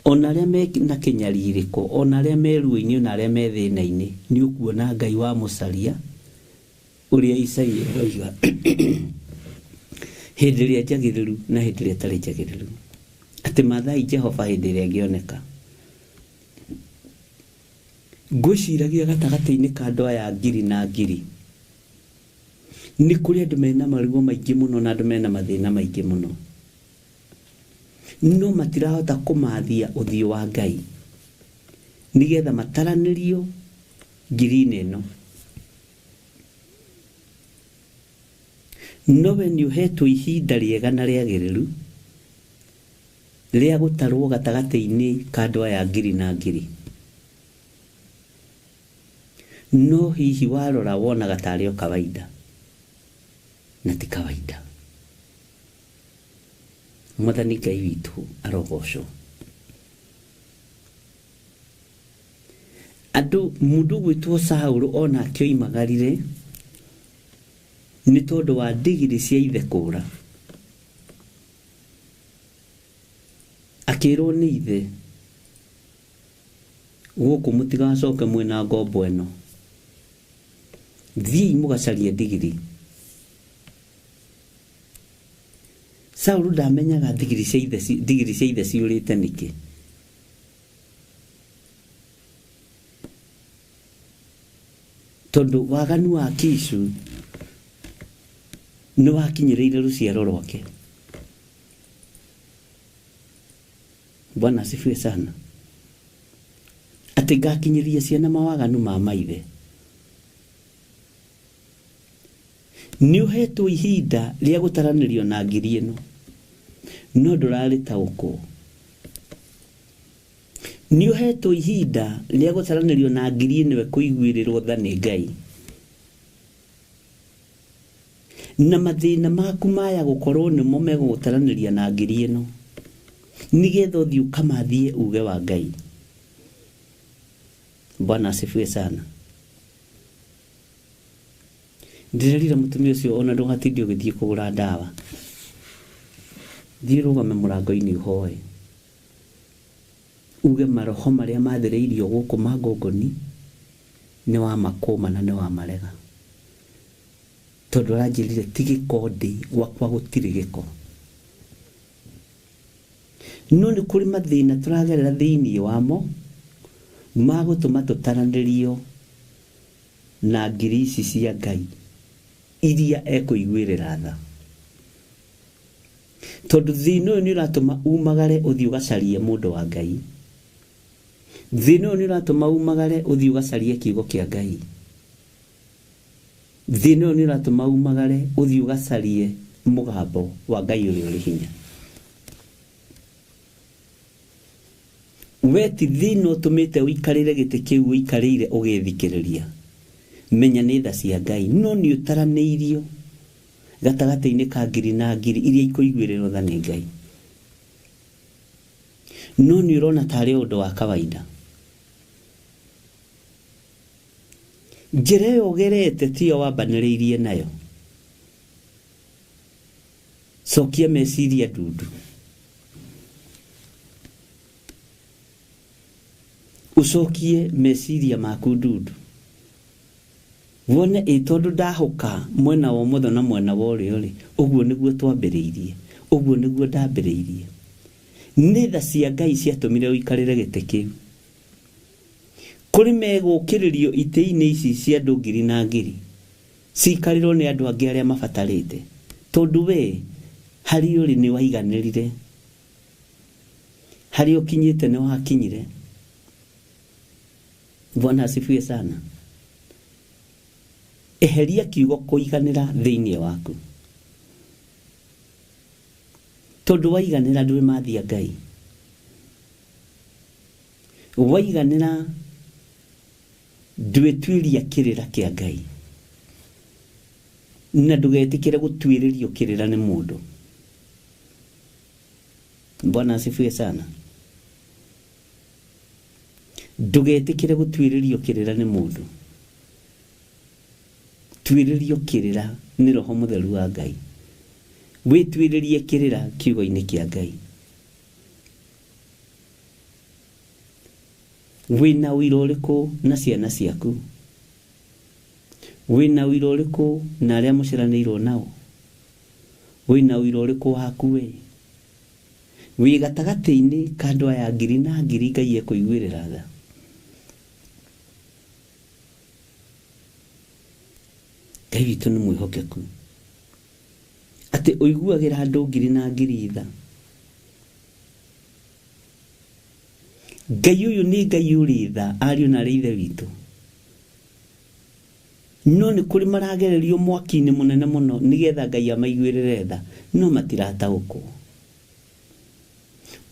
Ona arĩa me na kĩnyarirĩko, ona arĩa me ruo-inĩ, ona arĩa me thĩna-inĩ, nĩ ũkuona Ngai wa mũcaria ũrĩa Isaia aroiga hĩndĩ ĩrĩa njagĩrĩru na hĩndĩ ĩrĩa ĩtarĩ njagĩrĩru. Atĩ Atĩ mathai Jehova hĩndĩ ĩrĩa ĩngĩoneka. Ngwĩciragia gatagatĩ-inĩ ka andũ aya ngiri na ngiri nĩ kũrĩ andũ mena maruo maingĩ mũno na andũ mena mathĩna maingĩ mũno, no matirahota kũmathia ũthiũ wa Ngai nĩgetha mataranĩrio ngiri-inĩ ĩno. No we nĩ ũhetwo ihinda rĩega na rĩagĩrĩru rĩa gũtarwo gatagatĩ-inĩ ka andũ aya ngiri na ngiri. No hihi warora wonaga tarĩ o kawaida, na ti kawaida. Mwathani Ngai witũ arogocwo. Andũ mũndũ ũgwĩtwo Saũlũ onake oimagarire nĩ tondũ wa ndigiri cia ithe kũũra. Akĩrwo nĩ ithe, gũkũ mũtigacoke mwĩna ngombo ĩno, thiĩi mũgacarie ndigiri. Saũlũ ndamenyaga ndigiri cia ithe ndigiri cia ithe ciũrĩte nĩkĩ. Tondũ waganu wa Kishu nĩ wakinyĩrĩire rũciaro rwake. Bwana asifiwe sana. Atĩ ngakinyĩria ciana mawaganu ma maithe. Nĩ ũhetwo ihinda rĩa gũtaranĩrio na ngiri ĩno, no ndũrarĩtaũkwo. Nĩ ũhetwo ihinda rĩa gũtaranĩrio na ngiri ĩno ĩkũiguĩrĩrwo tha nĩ Ngai. Na mathĩna maku maya gũkorwo nĩmo megũgũtaranĩria na ngiri ĩno, nĩgetha ũthiĩ ũkamathie uge wa Ngai. Bwana asifiwe sana. Ndĩrerira mũtumia ũcio ona ndũgatinde ũgĩthiĩ kũgũra ndawa. Thiĩ ũrũgame mũrango-inĩ ũhoe. Uge maroho marĩa mathĩrĩirio gũkũ mangongoni nĩ wamakũma na nĩ wamarega. Tondũ aranjĩrire ti gĩko ndĩ, gwakwa gũtirĩ gĩko. No nĩ kũrĩ mathĩna tũragerera thĩinĩ wamo magũtũma tũtaranĩrio na ngiri ici cia Ngai iria ekũiguĩrĩra tha. Tondũ thĩna ũyũ nĩ ũratũma umagare ũthiĩ ũgacarie mũndũ wa Ngai. Thĩna ũyũ nĩ ũratũma umagare ũthiĩ ũgacarie kiugo kĩa Ngai. Thĩna ũyũ nĩ ũratũma umagare ũthiĩ ũgacarie mũgambo wa Ngai ũrĩa ũrĩ hinya. We ti thĩna ũtũmĩte ũikarĩre gĩtĩ kĩu ũikarĩire ũgĩthikĩrĩria. Menya nĩ tha cia Ngai, no nĩ ũtaranĩirio gatagatĩ-inĩ ka ngiri na ngiri iria ikũiguĩrĩrwo tha nĩ Ngai. No nĩ ũrona tarĩ ũndũ wa kawaida. Njĩra ĩyo ũgerete tiyo wambanĩrĩirie nayo. Cokia meciria ndundu. Ũcokie meciria maku ndundu. Wone ĩ tondũ ndahũka mwena wa ũmotho na mwena wa ũrĩo rĩ, ũguo nĩguo twambĩrĩirie, ũguo nĩguo ndambĩrĩirie. Nĩ tha cia Ngai ciatũmire ũikarĩre gĩtĩ kĩu. Kũrĩ megũkĩrĩrio itĩ-inĩ ici cia andũ ngiri na ngiri, cikarĩrwo nĩ andũ angĩ arĩa mabatarĩte. Tondũ we harĩ ũrĩ nĩ waiganĩrire, harĩa ũkinyĩte nĩ wakinyire. Bwana asifiwe sana. Eheria kiugo kũiganĩra thĩinĩ waku. Tondũ waiganĩra ndũrĩ mathia Ngai. Waiganĩra ndwĩtuĩria kĩrĩra kĩa Ngai. Na ndũgetĩkĩre gũtuĩrĩrio kĩrĩra nĩ mũndũ. Bwana asifiwe sana. Ndũgetĩkĩre gũtuĩrĩrio kĩrĩra nĩ mũndũ. Tuĩrĩrio kĩrĩra nĩ Roho Mũtheru wa Ngai. Wĩtuĩrĩrie kĩrĩra kiugo-inĩ kĩa Ngai. Wĩna ũira ũrĩkũ na ciana ciaku? Wĩna ũira ũrĩkũ na arĩa mũciaranĩirwo nao? Wĩna ũira ũrĩkũ waku we? Wĩ gatagatĩ-inĩ ka andũ aya ngiri na ngiri Ngai ekũiguĩrĩra tha. Ngai witũ nĩ mwĩhokeku atĩ ũiguagĩra andũ ngiri na ngiri tha. Ngai ũyũ nĩ Ngai ũrĩ tha, ariũ na arĩ ithe witũ. No nĩ kũrĩ maragererio mwaki-inĩ mũnene mũno nĩgetha Ngai amaiguĩrĩre tha, no matirataũkwo.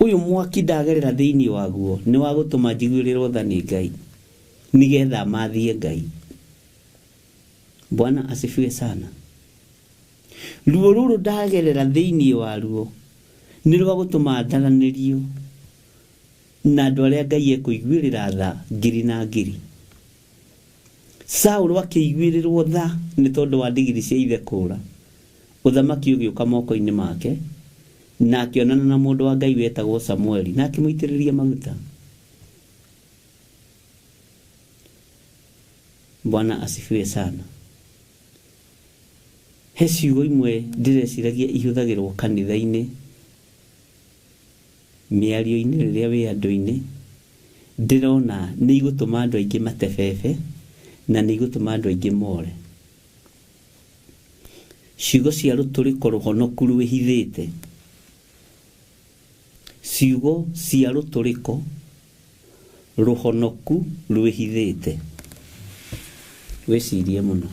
Ũyũ mwaki ndagerera thĩinĩ waguo nĩ wa gũtũma njiguĩrĩrwo tha nĩ Ngai nĩgetha mathie Ngai. Bwana asifiwe sana. Ruo rũrũ ndagerera thĩinĩ waruo nĩ rwa gũtũma ndaranĩrio na andũ arĩa Ngai ekũiguĩrĩra tha ngiri na ngiri. Saũlũ akĩiguĩrĩrwo tha nĩ tondũ wa ndigiri cia ithe kũũra, ũthamaki ũgĩũka moko-inĩ make, na akĩonana na mũndũ wa Ngai wetagwo Samueli na akĩmũitĩrĩria maguta. Bwana asifiwe sana. He ciugo imwe ndĩreciragia ihũthagĩrwo kanitha-inĩ, mĩario-inĩ rĩrĩa wĩ andũ-inĩ, ndĩrona nĩ igũtũma andũ aingĩ matebebe na nĩ igũtũma andũ aingĩ more. Ciugo cia rũtũrĩko rũhonoku rwĩhithĩte. Ciugo cia rũtũrĩko rũhonoku rwĩhithĩte. Wĩcirie mũno.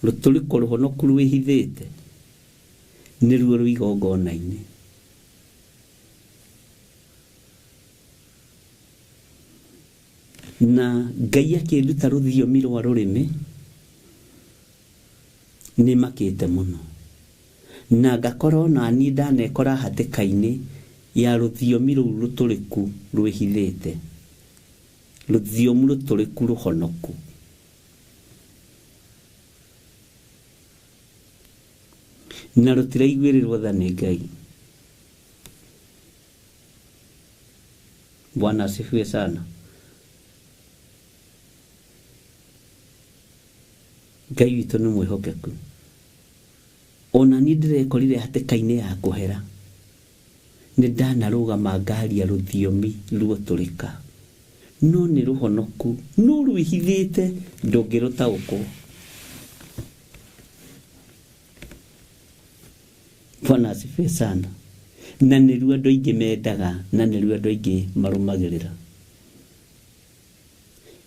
Rũtũrĩko rũhonoku rwĩhithĩte nĩruo rwĩ igongona-inĩ. Na Ngai akĩnduta rũthiomi rwa rũrĩmĩ nĩ makĩte mũno, na ngakorwo na niĩ ndanekora hatĩka-inĩ ya rũthiomi rũu rũtũrĩku rwĩhithĩte, rũthiomi rũtũrĩku rũhonoku. Na rũtiraiguĩrĩrwo tha nĩ Ngai. Bwana asifiwe sana. Ngai witũ nĩ mwĩhokeku. Ona niĩ ndĩrekorire hatĩka-inĩ ya kũhera, nĩ ndanarũgama ngaria rũthiomi ruotũrĩka, no nĩ rũhonoku, no rwĩhithĩte ndũngĩrũtaũkwo. Bwana asifiwe sana. Na nĩruo andũ aingĩ mendaga, na nĩruo andũ aingĩ marũmagĩrĩra.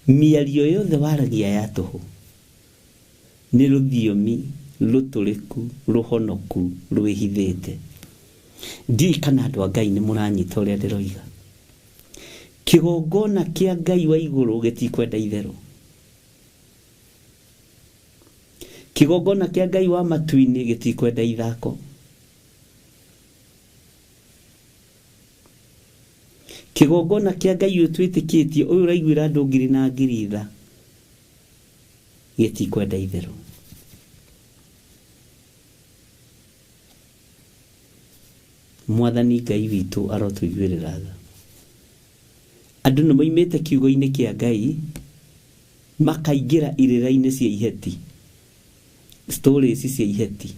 Mĩario yothe waragia ya tũhũ nĩ rũthiomi rũtũrĩku rũhonoku rwĩhithĩte. Ndiũĩ kana andũ a Ngai nĩ mũranyita ũrĩa ndĩroiga. Kĩgongona kĩa Ngai wa igũrũ gĩtikwenda itherũ. Kĩgongona kĩa Ngai wa matu-inĩ gĩtikwenda ithako. Kĩgongona kĩa Ngai ũyũ twĩtĩkĩtie, ũyũ ũraiguĩra andũ ngiri na ngiri tha, gĩtikwenda itherũ. Mwathani Ngai witũ arotũiguĩrĩra tha. Andũ nĩ moimĩte kiugo-inĩ kĩa Ngai makaingĩra irĩra-inĩ cia iheti, stories cia iheti,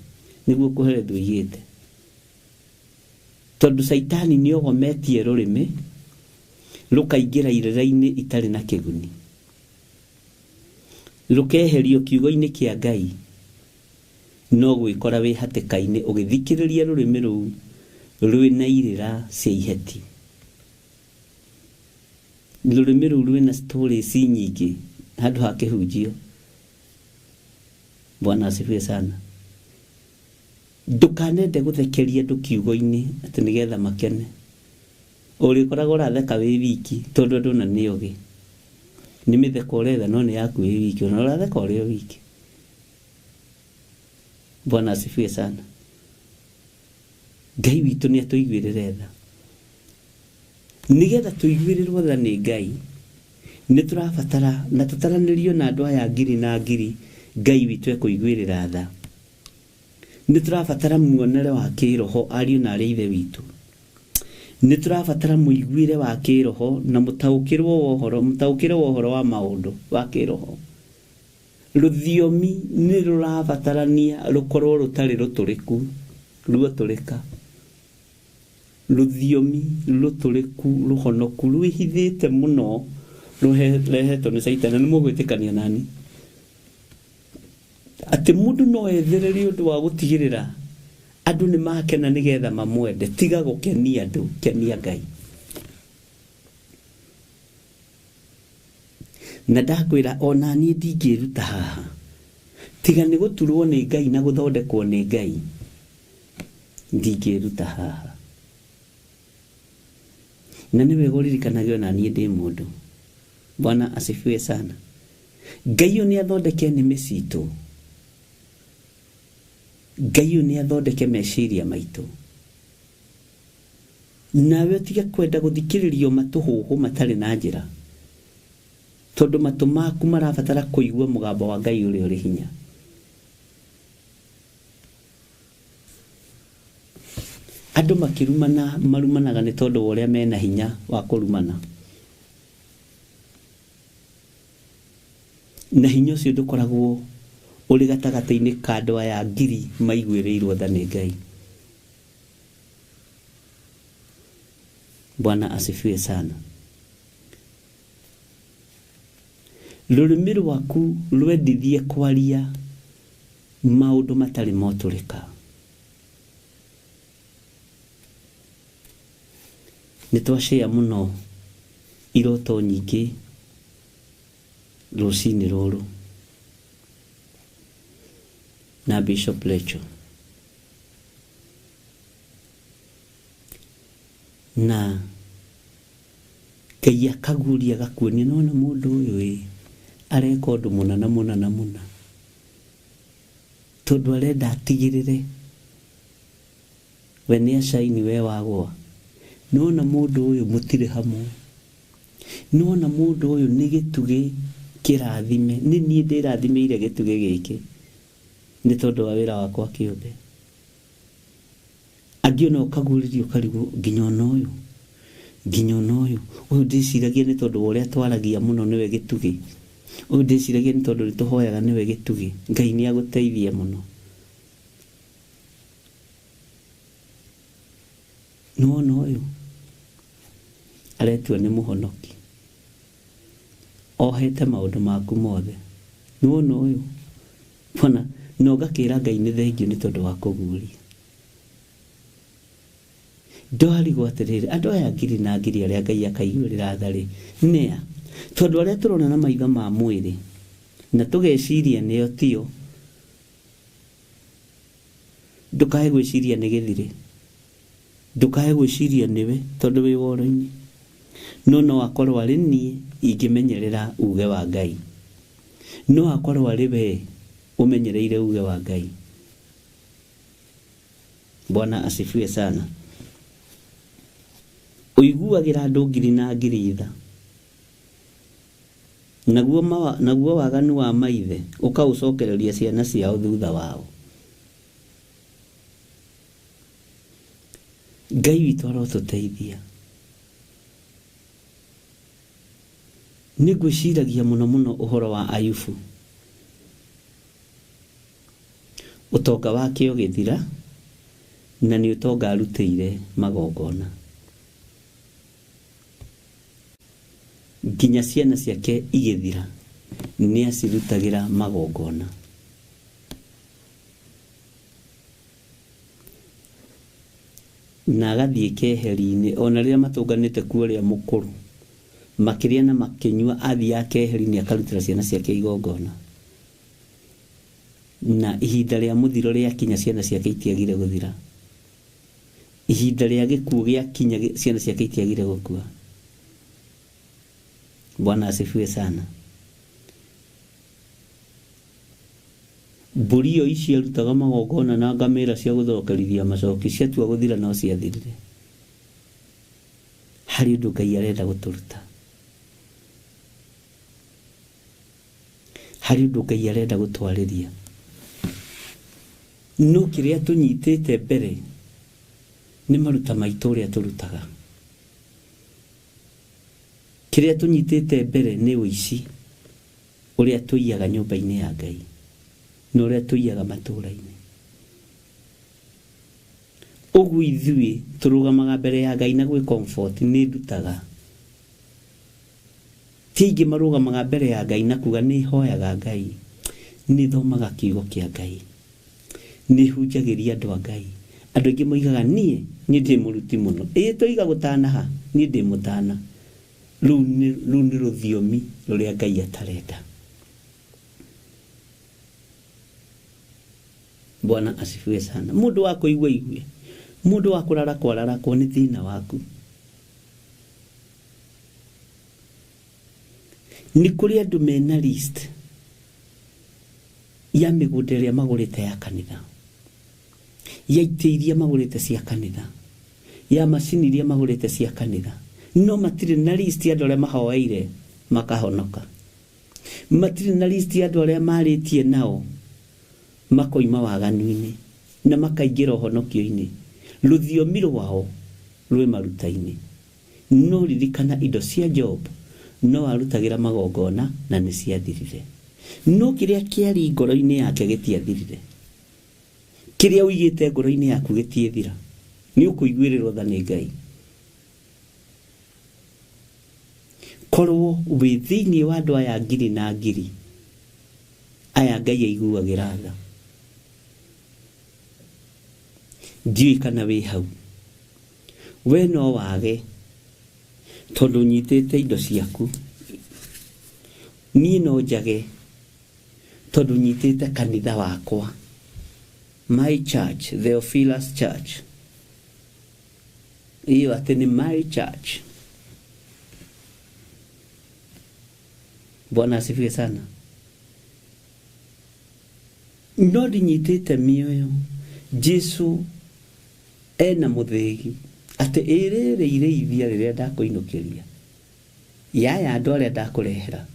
nĩguo kũherethwo igĩte. Tondũ caitani nĩ ogometie rũrĩmĩ rũkaingĩra irĩra-inĩ itarĩ na kĩguni, rũkeherio kiugo-inĩ kĩa Ngai, no gwĩkora wĩ hatĩka-inĩ ũgĩthikĩrĩria rũrĩmĩ rũu rwĩna irĩra cia iheti. Rũrĩmĩ rũu rwĩna stories nyingĩ handũ ha kĩhunjio. Bwana asifiwe sana. Ndũkanende gũthekeria andũ kiugo-inĩ atĩ nĩgetha makene. Ũrĩkoragwo ũratheka wĩ wiki tondũ andũ ona nĩ ogĩ. Nĩ mĩtheko ũretha no nĩ yaku wĩ wiki, ona ũratheka ũrĩ o wiki. Bwana asifiwe sana. Ngai witũ nĩ atũiguĩrĩre tha. Nĩgetha tũiguĩrĩrwo tha nĩ Ngai, nĩ tũrabatara na tũtaranĩrio na andũ aya ngiri na ngiri Ngai witũ ekũiguĩrĩra tha. Nĩ tũrabatara muonere wa kĩroho ariũ na arĩ ithe witũ. Nĩ tũrabatara mũiguĩre wa kĩroho na mũtaũkĩrwo wa ũhoro, mũtaũkĩre wa ũhoro wa maũndũ wa kĩroho. Rũthiomi nĩ rũrabatarania rũkorwo rũtarĩ rũtũrĩku, ruotũrĩka. Rũthiomi rũtũrĩku rũhonoku rwĩhithĩte mũno rũrehetwo nĩ caitani. Nĩ mũgwĩtĩkania nani atĩ mũndũ no ethererie ũndũ wa gũtigĩrĩra andũ nĩ makena nĩgetha mamwende. Tiga gũkenia andũ, kenia Ngai. Na ndakwĩra ona niĩ ndingĩruta haha tiga nĩ gũturwo nĩ Ngai na gũthondekwo nĩ Ngai, ndingĩruta haha. Na nĩ wega ũririkanage ona niĩ ndĩ mũndũ. Bwana asifiwe sana. Ngai ũyũ nĩ athondeke nĩmĩ citũ, Ngai ũyũ nĩ athondeke meciria maitũ, nawe ũtige kwenda gũthikĩrĩrio matũhũhũ matarĩ na njĩra, tondũ matũ maku marabatara kũigua mũgambo wa Ngai ũrĩa ũrĩ hinya. Andũ makĩrumana marumanaga nĩ tondũ wa ũrĩa mena hinya wa kũrumana, na hinya ũcio ndũkoragwo ũrĩ gatagatĩ-inĩ ka andũ aya ngiri maiguĩrĩirwo tha nĩ Ngai. Bwana asifiwe sana. Rũrĩmĩ rwaku rwendithie kwaria maũndũ matarĩ motũrĩka. Nĩ twacĩa mũno iroto nyingĩ rũcinĩ rũrũ na Bishop Rachel, na Ngai akaguria agakuonia nona mũndũ ũyũ ĩ areka ũndũ mũna na mũna na mũna, tondũ arenda atigĩrĩre we nĩ acaini we wagwa. Nona mũndũ ũyũ mũtirĩ hamwe, nona mũndũ ũyũ nĩ gĩtugĩ kĩrathime, nĩ niĩ ndĩrathimĩire gĩtugĩ gĩkĩ nĩ tondũ wa wĩra wakwa kĩũmbe. Angĩ ona ũkagurĩrio ũkarigwo nginya ona ũyũ, nginya ona ũyũ, ũyũ ndĩciragia nĩ tondũ wa ũrĩa twaragia mũno nĩwe gĩtugĩ, ũyũ ndĩciragia nĩ tondũ nĩ tũhoyaga nĩwe gĩtugĩ. Ngai nĩ agũteithie mũno. Nĩwona ũyũ aretua nĩ mũhonoki, ohete maũndũ maku mothe. Nĩwona ũyũ bona, na ũgakĩra Ngai nĩ thengio nĩ tondũ wa kũguria. Ndwarigwo atĩrĩrĩ, andũ aya ngiri na ngiri arĩa Ngai akaiguĩrĩra tha rĩ, nĩa? Tondũ arĩa tũrona na maitho ma mwĩrĩ na tũgeciria nĩo tio, ndũkae gwĩciria nĩ gĩthirĩ, ndũkae gwĩciria nĩwe tondũ wĩ woro-inĩ, no no akorwo arĩ niĩ ingĩmenyerera uge wa Ngai, no akorwo arĩ we ũmenyereire uge wa Ngai. Bwana asifiwe sana. Ũiguagĩra andũ ngiri na ngiri tha, naguo waganu wa maithe ũkaũcokereria ciana ciao thutha wao. Ngai witũ arotũteithia. Nĩ ngwĩciragia mũno mũno ũhoro wa Ayubu. Ũtonga wake ũgĩthira, na nĩ ũtonga arutĩire magongona, nginya ciana ciake igĩthira nĩ acirutagĩra magongona. Na agathiĩ keheri-inĩ ona rĩrĩa matũnganĩte kuo ũrĩa mũkũrũ, makĩrĩa na makĩnyua, athiaga keheri-inĩ akarutĩra ciana ciake igongona. Na ihinda rĩa mũthiro rĩakinya ciana ciake itiagire gũthira, ihinda rĩa gĩkuũ gĩakinya ciana ciake itiagire gũkua. Bwana asifiwe sana. Mbũri ĩyo ici arutaga magongona na ngamĩra cia gũthokerithia macoki ciatua gũthira no ciathirire. Harĩ ũndũ Ngai arenda gũtũruta, harĩ ũndũ Ngai arenda gũtwarĩria, no kĩrĩa tũnyitĩte mbere nĩ maruta maitũ ũrĩa tũrutaga. Kĩrĩa tũnyitĩte mbere nĩ ũici, Ũrĩa tũiyaga nyũmba-inĩ ya Ngai na ũrĩa tũiyaga matũũra-inĩ. Ũguo ithuĩ tũrũgamaga mbere ya Ngai na gwĩ comfort nĩ ndutaga. Ti aingĩ marũgamaga mbere ya Ngai na kuga nĩ hoyaga Ngai, nĩ thomaga kiugo kĩa Ngai, nĩ hunjagĩria andũ a Ngai. Andũ aingĩ moigaga niĩ ndĩ mũruti mũno. Ĩĩ tũiga gũtanaha, niĩ ndĩ mũtana. Rũu nĩ rũthiomi rũrĩa Ngai atarenda. Bwana asifiwe sana. Mũndũ wa kũigua igue, mũndũ wa kũrarakwo ararakwo nĩ thĩna waku. Nĩ kũrĩ andũ mena list ya mĩgũnda ĩrĩa magũrĩte ya kanitha, ya itĩ iria magũrĩte cia kanitha, ya macini iria magũrĩte cia kanitha, no matirĩ na list ya andũ arĩa mahoeire makahonoka, matirĩ na list ya andũ arĩa marĩtie nao makoima waganu-inĩ na makaingĩra ũhonokio-inĩ. Rũthiomi rwao rwĩ maruta-inĩ. No ririkana indo cia Job no arutagĩra magongona na nĩ ciathirire, no kĩrĩa kĩarĩ ngoro-inĩ yake gĩtiathirire. Kĩrĩa ũigĩte ngoro-inĩ yaku gĩtiĩthira, nĩ ũkũiguĩrĩrwo tha nĩ Ngai. Korwo wĩ thĩinĩ wa andũ aya ngiri na ngiri aya Ngai aiguagĩra tha, ndiũĩ kana wĩ hau. We no wage tondũ ũnyitĩte indo ciaku, niĩ no njage tondũ nyitĩte kanitha wakwa, my church, Theophilus Church. Iyo atĩ nĩ my church. Bwana asifiwe sana. No ndinyitĩte mĩoyo. Jesu ena mũthĩgi atĩ ĩrĩrĩ irĩithia rĩrĩa ndakũinũkĩria, yaya andũ arĩa ndakũrehera,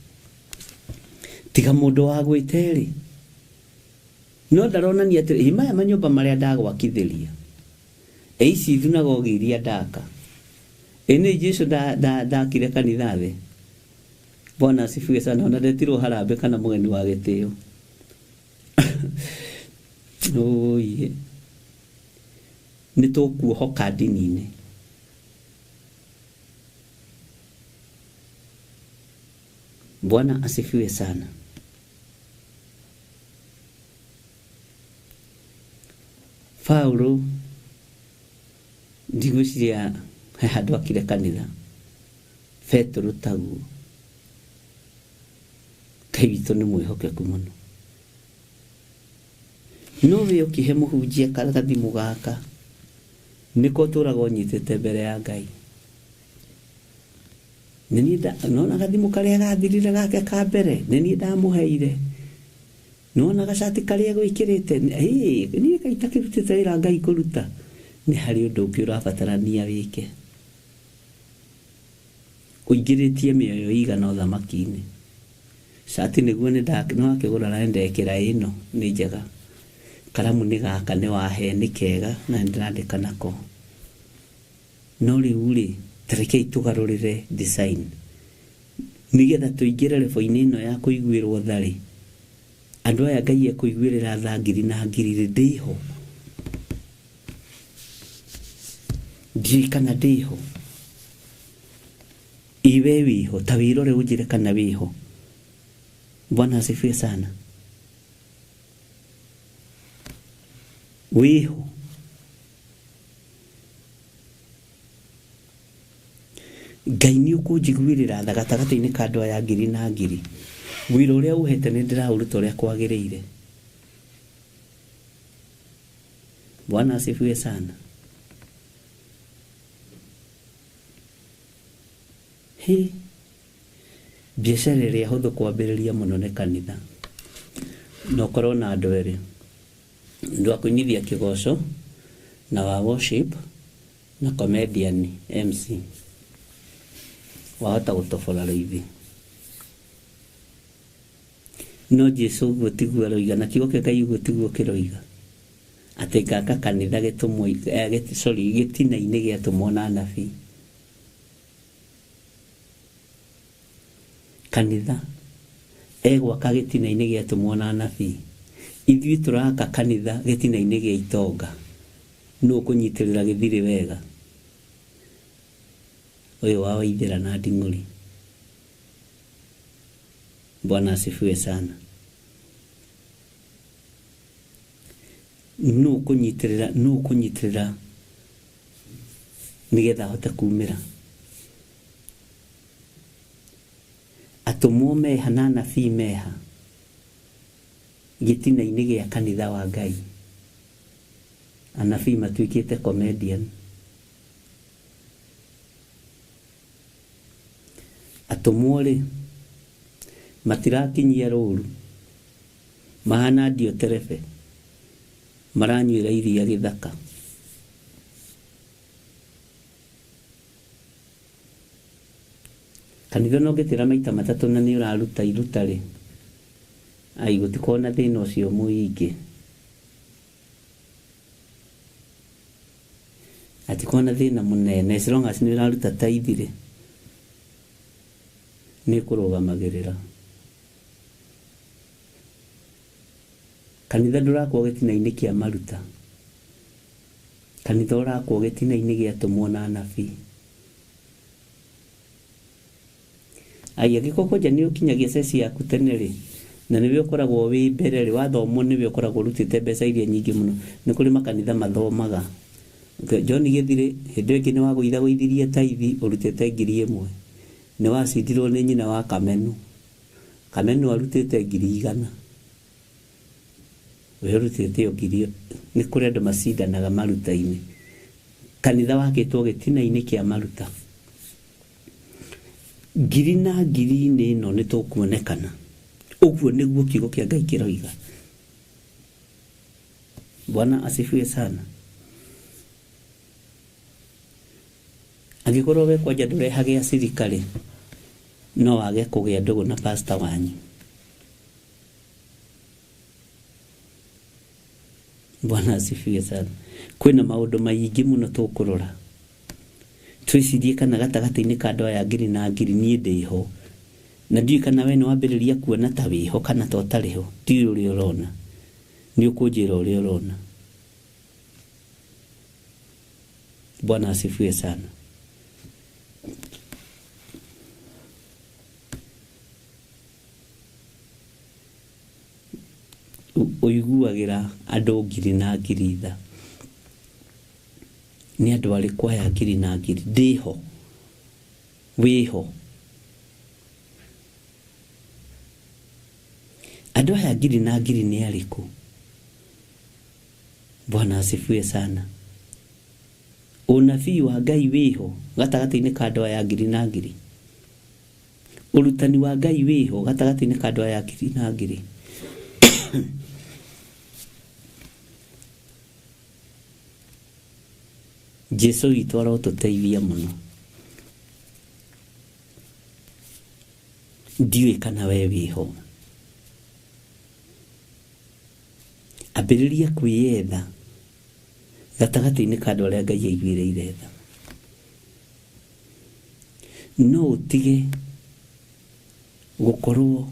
tiga mũndũ wa gwĩte-rĩ, no ndaronania atĩ ĩ maya manyũmba marĩa ndagwakithĩria, ĩ ici thunagogi iria ndaka, ĩ nĩ Jesu ndakire kanitha thĩ. Bwana asifiwe sana. Ona ndetirwo harambĩ kana mũgeni wa gĩtĩo. Oiye, nĩ tũkuohoka ndini-inĩ. Bwana asifiwe sana. Paulo ndigwĩciria he handũ akire kanitha, Petero taguo. Ngai witũ nĩ mwĩhokeku mũno. No we ũkĩhe mũhunjia gathimũ gaka nĩko ũtũraga ũnyitĩte mbere ya Ngai. Nĩ niĩ nona gathimũ karĩa gathirire gake ka mbere, nĩ niĩ ndamũheire. Nona gacati karĩa gwĩkĩrĩte, niĩ kaĩ itakĩrutĩte wĩra Ngai kũruta. Nĩ harĩ ũndũ ũngĩ ũrabatarania wĩke. Ũingĩrĩtie mĩoyo ĩigana ũthamaki-inĩ. Cati nĩguo nĩ wakĩgũra na ndekĩra ĩno nĩ njega. Karamu nĩ gaka nĩ wahe nĩ kega na nĩndĩrandĩka nako. No rĩu rĩ, ta rekei tũgarũrĩre design nĩgetha tũingĩre level-inĩ ĩno ya kũiguĩrwo tha rĩ. Andũ aya Ngai ekũiguĩrĩra tha ngiri na ngiri rĩ, ndĩho. Ndiũĩ kana ndĩho. Ĩ we wĩho, ta wĩrore ũnjĩre kana wĩho. Bwana asifiwe sana. Wĩho. Ngai nĩ ũkũnjiguĩrĩra tha gatagatĩ-inĩ ka andũ aya ngiri na ngiri. Wĩra ũrĩa ũhete nĩ ndĩraũruta ũrĩa kwagĩrĩire. Bwana asifiwe sana. Hĩ, biacara ĩrĩa hũthũ kwambĩrĩria mũno nĩ kanitha. Na ũkorwo na andũ erĩ, ũndũ wa kũinithia kĩgoco na wa worship na comedian MC. Wahota gũtobora rũithi. No Jesu ũguo tiguo aroiga, na kiugo kĩa Ngai ũguo tiguo kĩroiga. Atĩ ngaka kanitha gĩtũmwo, sorry, gĩtina-inĩ gĩatũmwo na anabii. Kanitha Egwaka gĩtina-inĩ gĩa atũmwo na anabii. Ithuĩ tũraka kanitha gĩtina-inĩ gĩa itonga. Nũ ũkũnyitĩrĩra gĩthirĩ wega? Ũyũ wa Waithĩra na Nding'ũri. Bwana asifiwe sana. Nũ ũkũnyitĩrĩra, nũ ũkũnyitĩrĩra nĩgetha ahote kumĩra? Atũmwo meha na anabii meha gĩtina-inĩ gĩa kanitha wa Ngai. Anabii matuĩkĩte comedian. Atũmwo rĩ matirakinyia rũru, mahana ndio terebe, maranyuĩra iria gĩthaka. Kanitha no ngĩtĩra maita matatũ na nĩ ũraruta iruta rĩ, ai gũtikorwo na thĩna ũcio mũingĩ. Hatikorwo na thĩna mũnene as long as nĩ ũraruta tithe rĩ, nĩ kũrũgamagĩrĩra. Kanitha ndũrakwo gĩtina-inĩ kĩa maruta. Kanitha ũrakwo gĩtina-inĩ gĩa atũmwo na anabii. Ai angĩkorwo kwanja nĩ ũkinyagia ceci yaku tene rĩ, na nĩwe ũkoragwo wĩ mbere rĩ, wathomwo nĩwe ũkoragwo ũrutĩte mbeca iria nyingĩ mũno. Nĩ kũrĩ makanitha mathomaga. John Gĩthirĩ hĩndĩ ĩyo ĩngĩ nĩ wagũithagũithirie taithi ũrutĩte 1,000. Nĩ wacindirwo nĩ nyina wa Kamenu. Kamenu arutĩte 100,000. We ũrutĩte o ngiri. Nĩ kũrĩ andũ macindanaga maruta-inĩ. Kanitha wakĩtwo gĩtina-inĩ kĩa maruta. Ngiri na ngiri-inĩ ĩno nĩ tũkuonekana. Ũguo nĩguo kiugo kĩa Ngai kĩroiga. Bwana asifiwe sana. Angĩkorwo we kwanja ndũrehage acirika rĩ, no wage kũgĩa ndũgũ na pastor wanyu. Bwana asifiwe sana. Kwĩna maũndũ maingĩ mũno tũkũrora. Twĩcirie kana gatagatĩ-inĩ ka andũ aya ngiri na ngiri niĩ ndĩho. Na ndiũĩ kana we nĩ wambĩrĩria kuona ta wĩho kana ta ũtarĩ ho. Ndiũĩ ũrĩa ũrona. Nĩ ũkũnjĩra ũrĩa ũrona. Bwana asifiwe sana. Ũiguagĩra andũ ngiri na ngiri tha. Nĩ andũ arĩkũ aya ngiri na ngiri? Ndĩho. Wĩho. Andũ aya ngiri na ngiri nĩ arĩkũ? Bwana asifiwe sana. Ũnabii wa Ngai wĩho gatagatĩ-inĩ ka andũ aya ngiri na ngiri. Ũrutani wa Ngai wĩho gatagatĩ-inĩ ka andũ aya ngiri na ngiri. Jesu witũ arotũteithia mũno. Ndiũĩ kana we wĩho. Ambĩrĩria kwĩyetha gatagatĩ-inĩ ka andũ arĩa Ngai aiguĩrĩire tha. No ũtige gũkorwo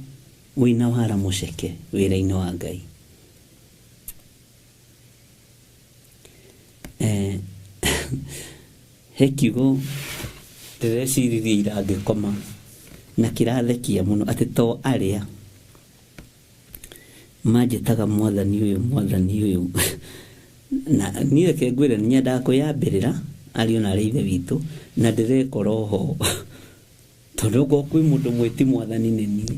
wĩna wara mũceke wĩra-inĩ wa Ngai. He kiugo ndĩreciririe ira ngĩkoma na kĩrathekia mũno atĩ to arĩa manjĩtaga mwathani ũyũ mwathani ũyũ. Na niĩ reke ngwĩre nĩ nyendaga kwĩyambĩrĩra ariũ na arĩa ithe witũ na ndĩrekora oho. Tondũ okorwo kwĩ mũndũ mwĩti mwathani nĩ niĩ.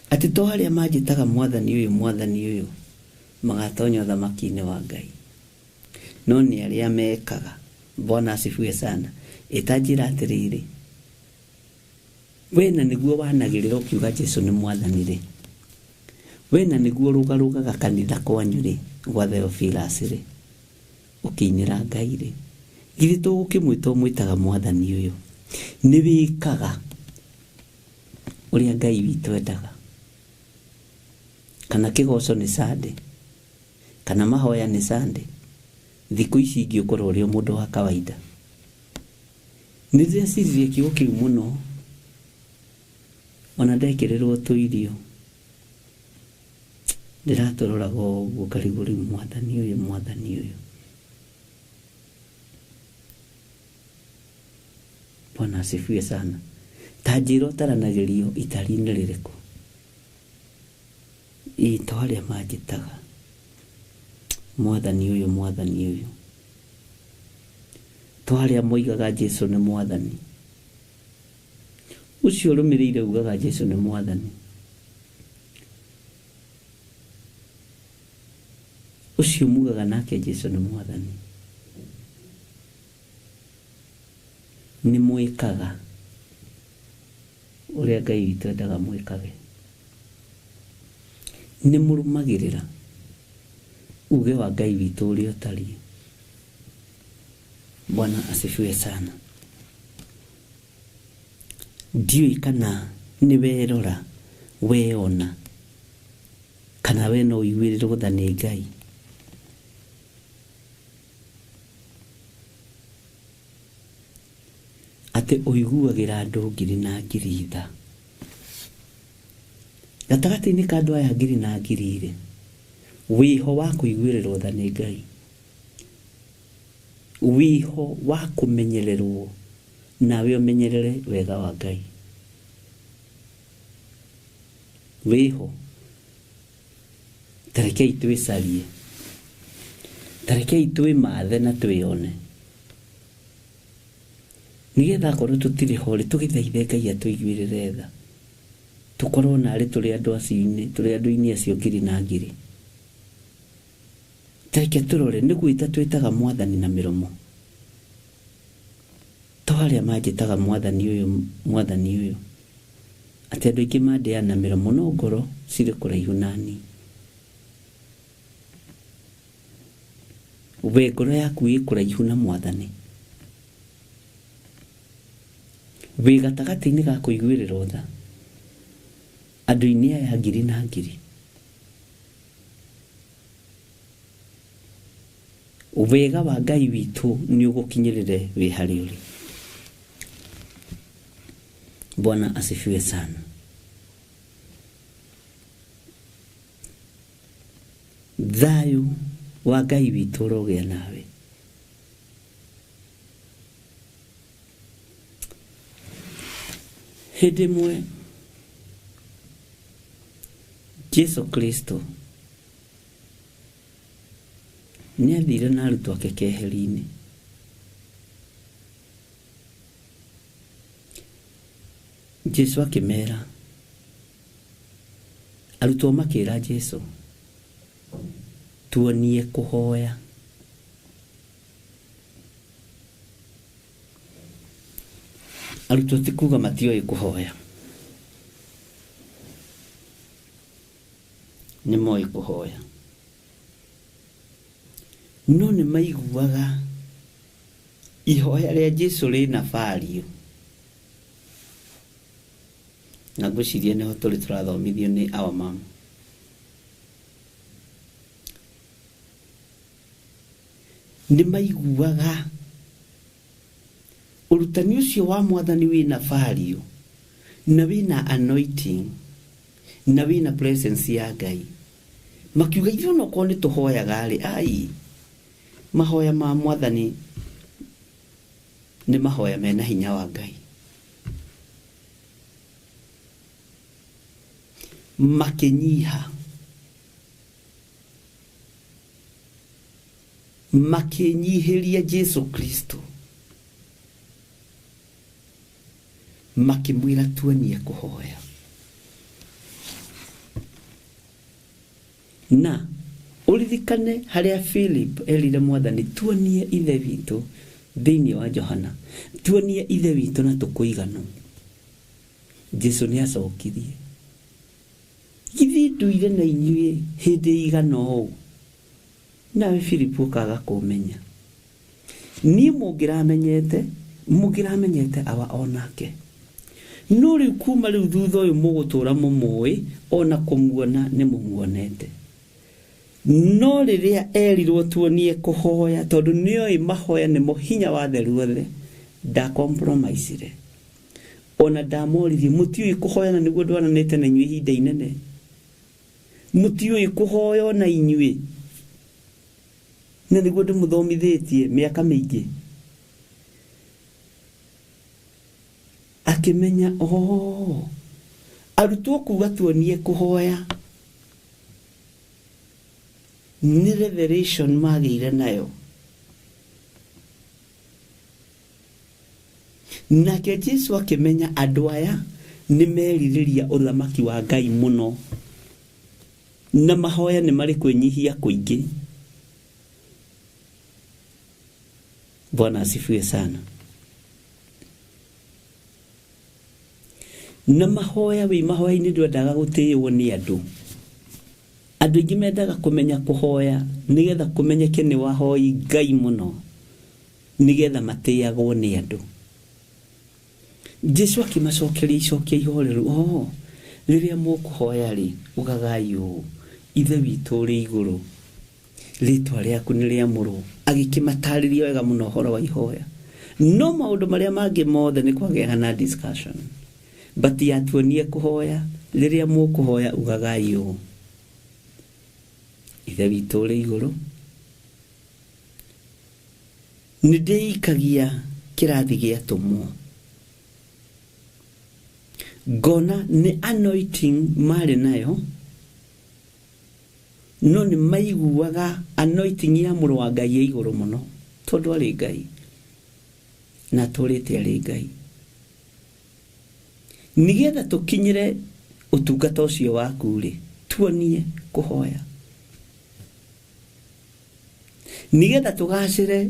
Atĩ to arĩa manjĩtaga mwathani ũyũ mwathani ũyũ magatonya ũthamaki-inĩ wa Ngai. No nĩ arĩa mekaga. Bwana asifiwe sana. Ĩtanjĩra atĩrĩrĩ, we na nĩguo wanagĩrĩra ũkiuga Jesu nĩ mwathani rĩ, we na nĩguo rũgarũgaga kanitha kwanyu rĩ, gwa Theophilus rĩ, ũkĩinĩra Ngai rĩ, githĩ tũgũkĩmwĩta ũmwĩtaga mwathani ũyũ? Nĩ wĩkaga ũrĩa Ngai witũ endaga. Kana kĩgoco nĩ Sunday, kana mahoya nĩ Sunday. Thikũ ici ingĩ ũkorwo ũrĩ o mũndũ wa kawaida. Nĩ ndĩreciririe kiugo kĩu mũno. Ona ndekĩrĩrwo tũirio ndĩratũroraga ũguo ngarigwo rĩu mwathani ũyũ mwathani ũyũ. Bwana asifiwe sana. Ta njĩra ũtaranagĩrio itari-inĩ rĩrĩkũ? Ĩ to arĩa manjĩtaga mwathani ũyũ mwathani ũyũ, to arĩa moigaga Jesu nĩ mwathani. Ũcio ũrũmĩrĩire ugaga Jesu nĩ mwathani. Ũcio mugaga nake Jesu nĩ mwathani. Nĩ mwĩkaga ũrĩa Ngai witũ endaga mwĩkage. Nĩ mũrũmagĩrĩra uge wa Ngai witũ ũrĩa ũtariĩ. Bwana asifiwe sana. Ndiũĩ kana nĩ werora weona kana we no ũiguĩrĩrwo tha nĩ Ngai. Atĩ ũiguagĩra andũ ngiri na ngiri tha. Gatagatĩ-inĩ ka andũ aya ngiri na ngiri rĩ, wĩho wa kũiguĩrĩrwo tha nĩ Ngai, wĩho wa kũmenyererwo nawe ũmenyerere wega wa Ngai, wĩho. Ta rekei twĩcarie, ta rekei twĩmathe na twĩone, nĩgetha akorwo tũtirĩ ho rĩ, tũgĩthaithe Ngai atũiguĩrĩre tha, tũkorwo narĩ tũrĩ andũ acio-inĩ, tũrĩ andũ-inĩ acio ngiri na ngiri. Ta reke tũrore, nĩ gwĩta twĩtaga mwathani na mĩromo, to arĩa manjĩtaga mwathani ũyũ mwathani ũyũ, atĩ andũ aingĩ mandĩaga na mĩromo no ngoro cirĩ kũraihu nani. We ngoro yaku ĩ kũraihu na mwathani, wĩ gatagatĩ-inĩ ga kũiguĩrĩrwo tha andũ-inĩ aya ngiri na ngiri. Wega wa Ngai witũ nĩ ũgũkinyĩrĩre wĩ harĩa ũrĩ. Bwana asifiwe sana. Thayũ wa Ngai witũ ũrogĩa nawe. Hĩndĩ ĩmwe Jesu Kristo nĩ athire na arutwo ake keheri-inĩ. Jesu akĩmera, arutwo makĩra Jesu, tuonie kũhoya. Arutwo ti kuga matioĩ kũhoya, nĩ moĩ kũhoya, no nĩ maiguaga ihoya rĩa Jesu rĩna value. Na ngwĩciria nĩho tũrĩ tũrathomithio nĩ our mom. Nĩ maiguaga ũrutani ũcio wa mwathani wĩna value na wĩna anointing na wĩna presence ya Ngai. Makiuga ithuĩ onokorwo nĩ tũhoyaga rĩ, ai, mahoya ma mwathani nĩ mahoya mena hinya wa Ngai. Makĩnyiha, makĩnyihĩria Jesu Kristo, makĩmwĩra tuonie kũhoya. Na ũririkane harĩa Philip erire mwathani tuonie ithe witũ thĩinĩ wa Johana, tuonie ithe witũ na tũkũiganwo. Jesu nĩ acokirie, githĩ nduire na inyuĩ hĩndĩ ĩigana ũũ, nawe Philip ũkaga kũmenya? Niĩ mũngĩramenyete, mũngĩramenyete awa onake. No rĩu kuma rĩu thutha ũyũ mũgũtũra mũmũĩ, ona kũmuona nĩ mũmuonete. No rĩrĩa erirwo tuonie kũhoya, tondũ nĩoĩ mahoya nĩmo hinya wa theru othe, ndacompromisire. Ona ndamoririe mũtiũĩ kũhoya na nĩguo ndwaranĩte na inyuĩ ihinda inene. Mũtiũĩ kũhoya ona inyuĩ na nĩguo ndĩmũthomithĩtie mĩaka mĩingĩ. Akĩmenya oh, arutwo kuga tuonie kũhoya nĩ revelation magĩire nayo. Nake Jesu akĩmenya andũ aya nĩ merirĩria ũthamaki wa Ngai mũno na mahoya nĩ marĩ kwĩnyihia kũingĩ. Bwana asifiwe sana. Na mahoya wĩ mahoya-inĩ ndwendaga gũtĩĩwo nĩ andũ. Andũ aingĩ mendaga kũmenya kũhoya nĩgetha kũmenyeke nĩ wahoi Ngai mũno nĩgetha matĩagwo nĩ andũ. Jesu akĩmacokeria icokia ihoreru, oh, rĩrĩa mũkũhoya rĩ, ugagai ũũ, Ithe witũ ũrĩ igũrũ, rĩtwa rĩaku nĩ rĩamũrwo. Agĩkĩmatarĩria wega mũno ũhoro wa ihoya. No maũndũ marĩa mangĩ mothe nĩ kwagĩaga na discussion. But yatuonie kũhoya, rĩrĩa mũkũhoya ugagai ũũ, Ithe witũ ũrĩ igũrũ. Nĩ ndĩikagia kĩrathi gĩa atũmwo. Ngona nĩ anointing marĩ nayo, no nĩ maiguaga anointing ya mũrũ wa Ngai ĩ igũrũ mũno, tondũ arĩ Ngai na atũrĩte arĩ Ngai. Nĩgetha tũkinyĩre ũtungata ũcio waku rĩ, tuonie kũhoya. Nĩgetha tũgacĩre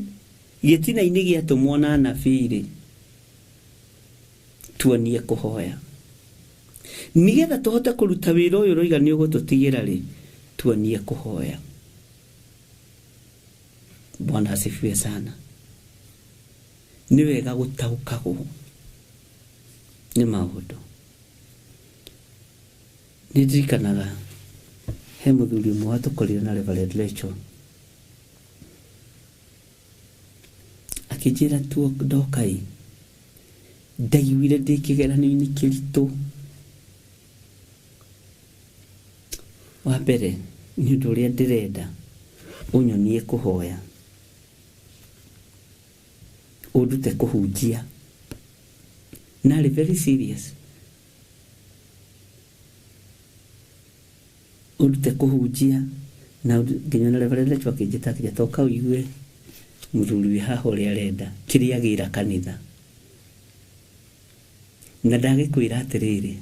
gĩtina-inĩ gĩa atũmwo na anabii rĩ, tuonie kũhoya. Nĩgetha tũhote kũruta wĩra ũyũ ũroiga nĩ ũgũtũtigĩra rĩ, tuonie kũhoya. Bwana asifiwe sana. Nĩ wega gũtaũkagwo nĩ maũndũ. Nĩ ndirikanaga he mũthuri ũmwe watũkorire na Reverend Rachel akĩnjĩra tuo ndokai ndaiguire ndĩ kĩgeranio-inĩ kĩritũ. Wa mbere nĩ ũndũ ũrĩa ndĩrenda ũnyonie kũhoya, ũndute kũhunjia. Na arĩ very serious. Ũndute kũhunjia na nginya na Reverend Rachel akĩnjĩta akĩnjĩra toka ũigue mũthuri wĩ haha ũrĩa arenda kĩrĩa agĩra kanitha. Na ndagĩkwĩra atĩrĩrĩ,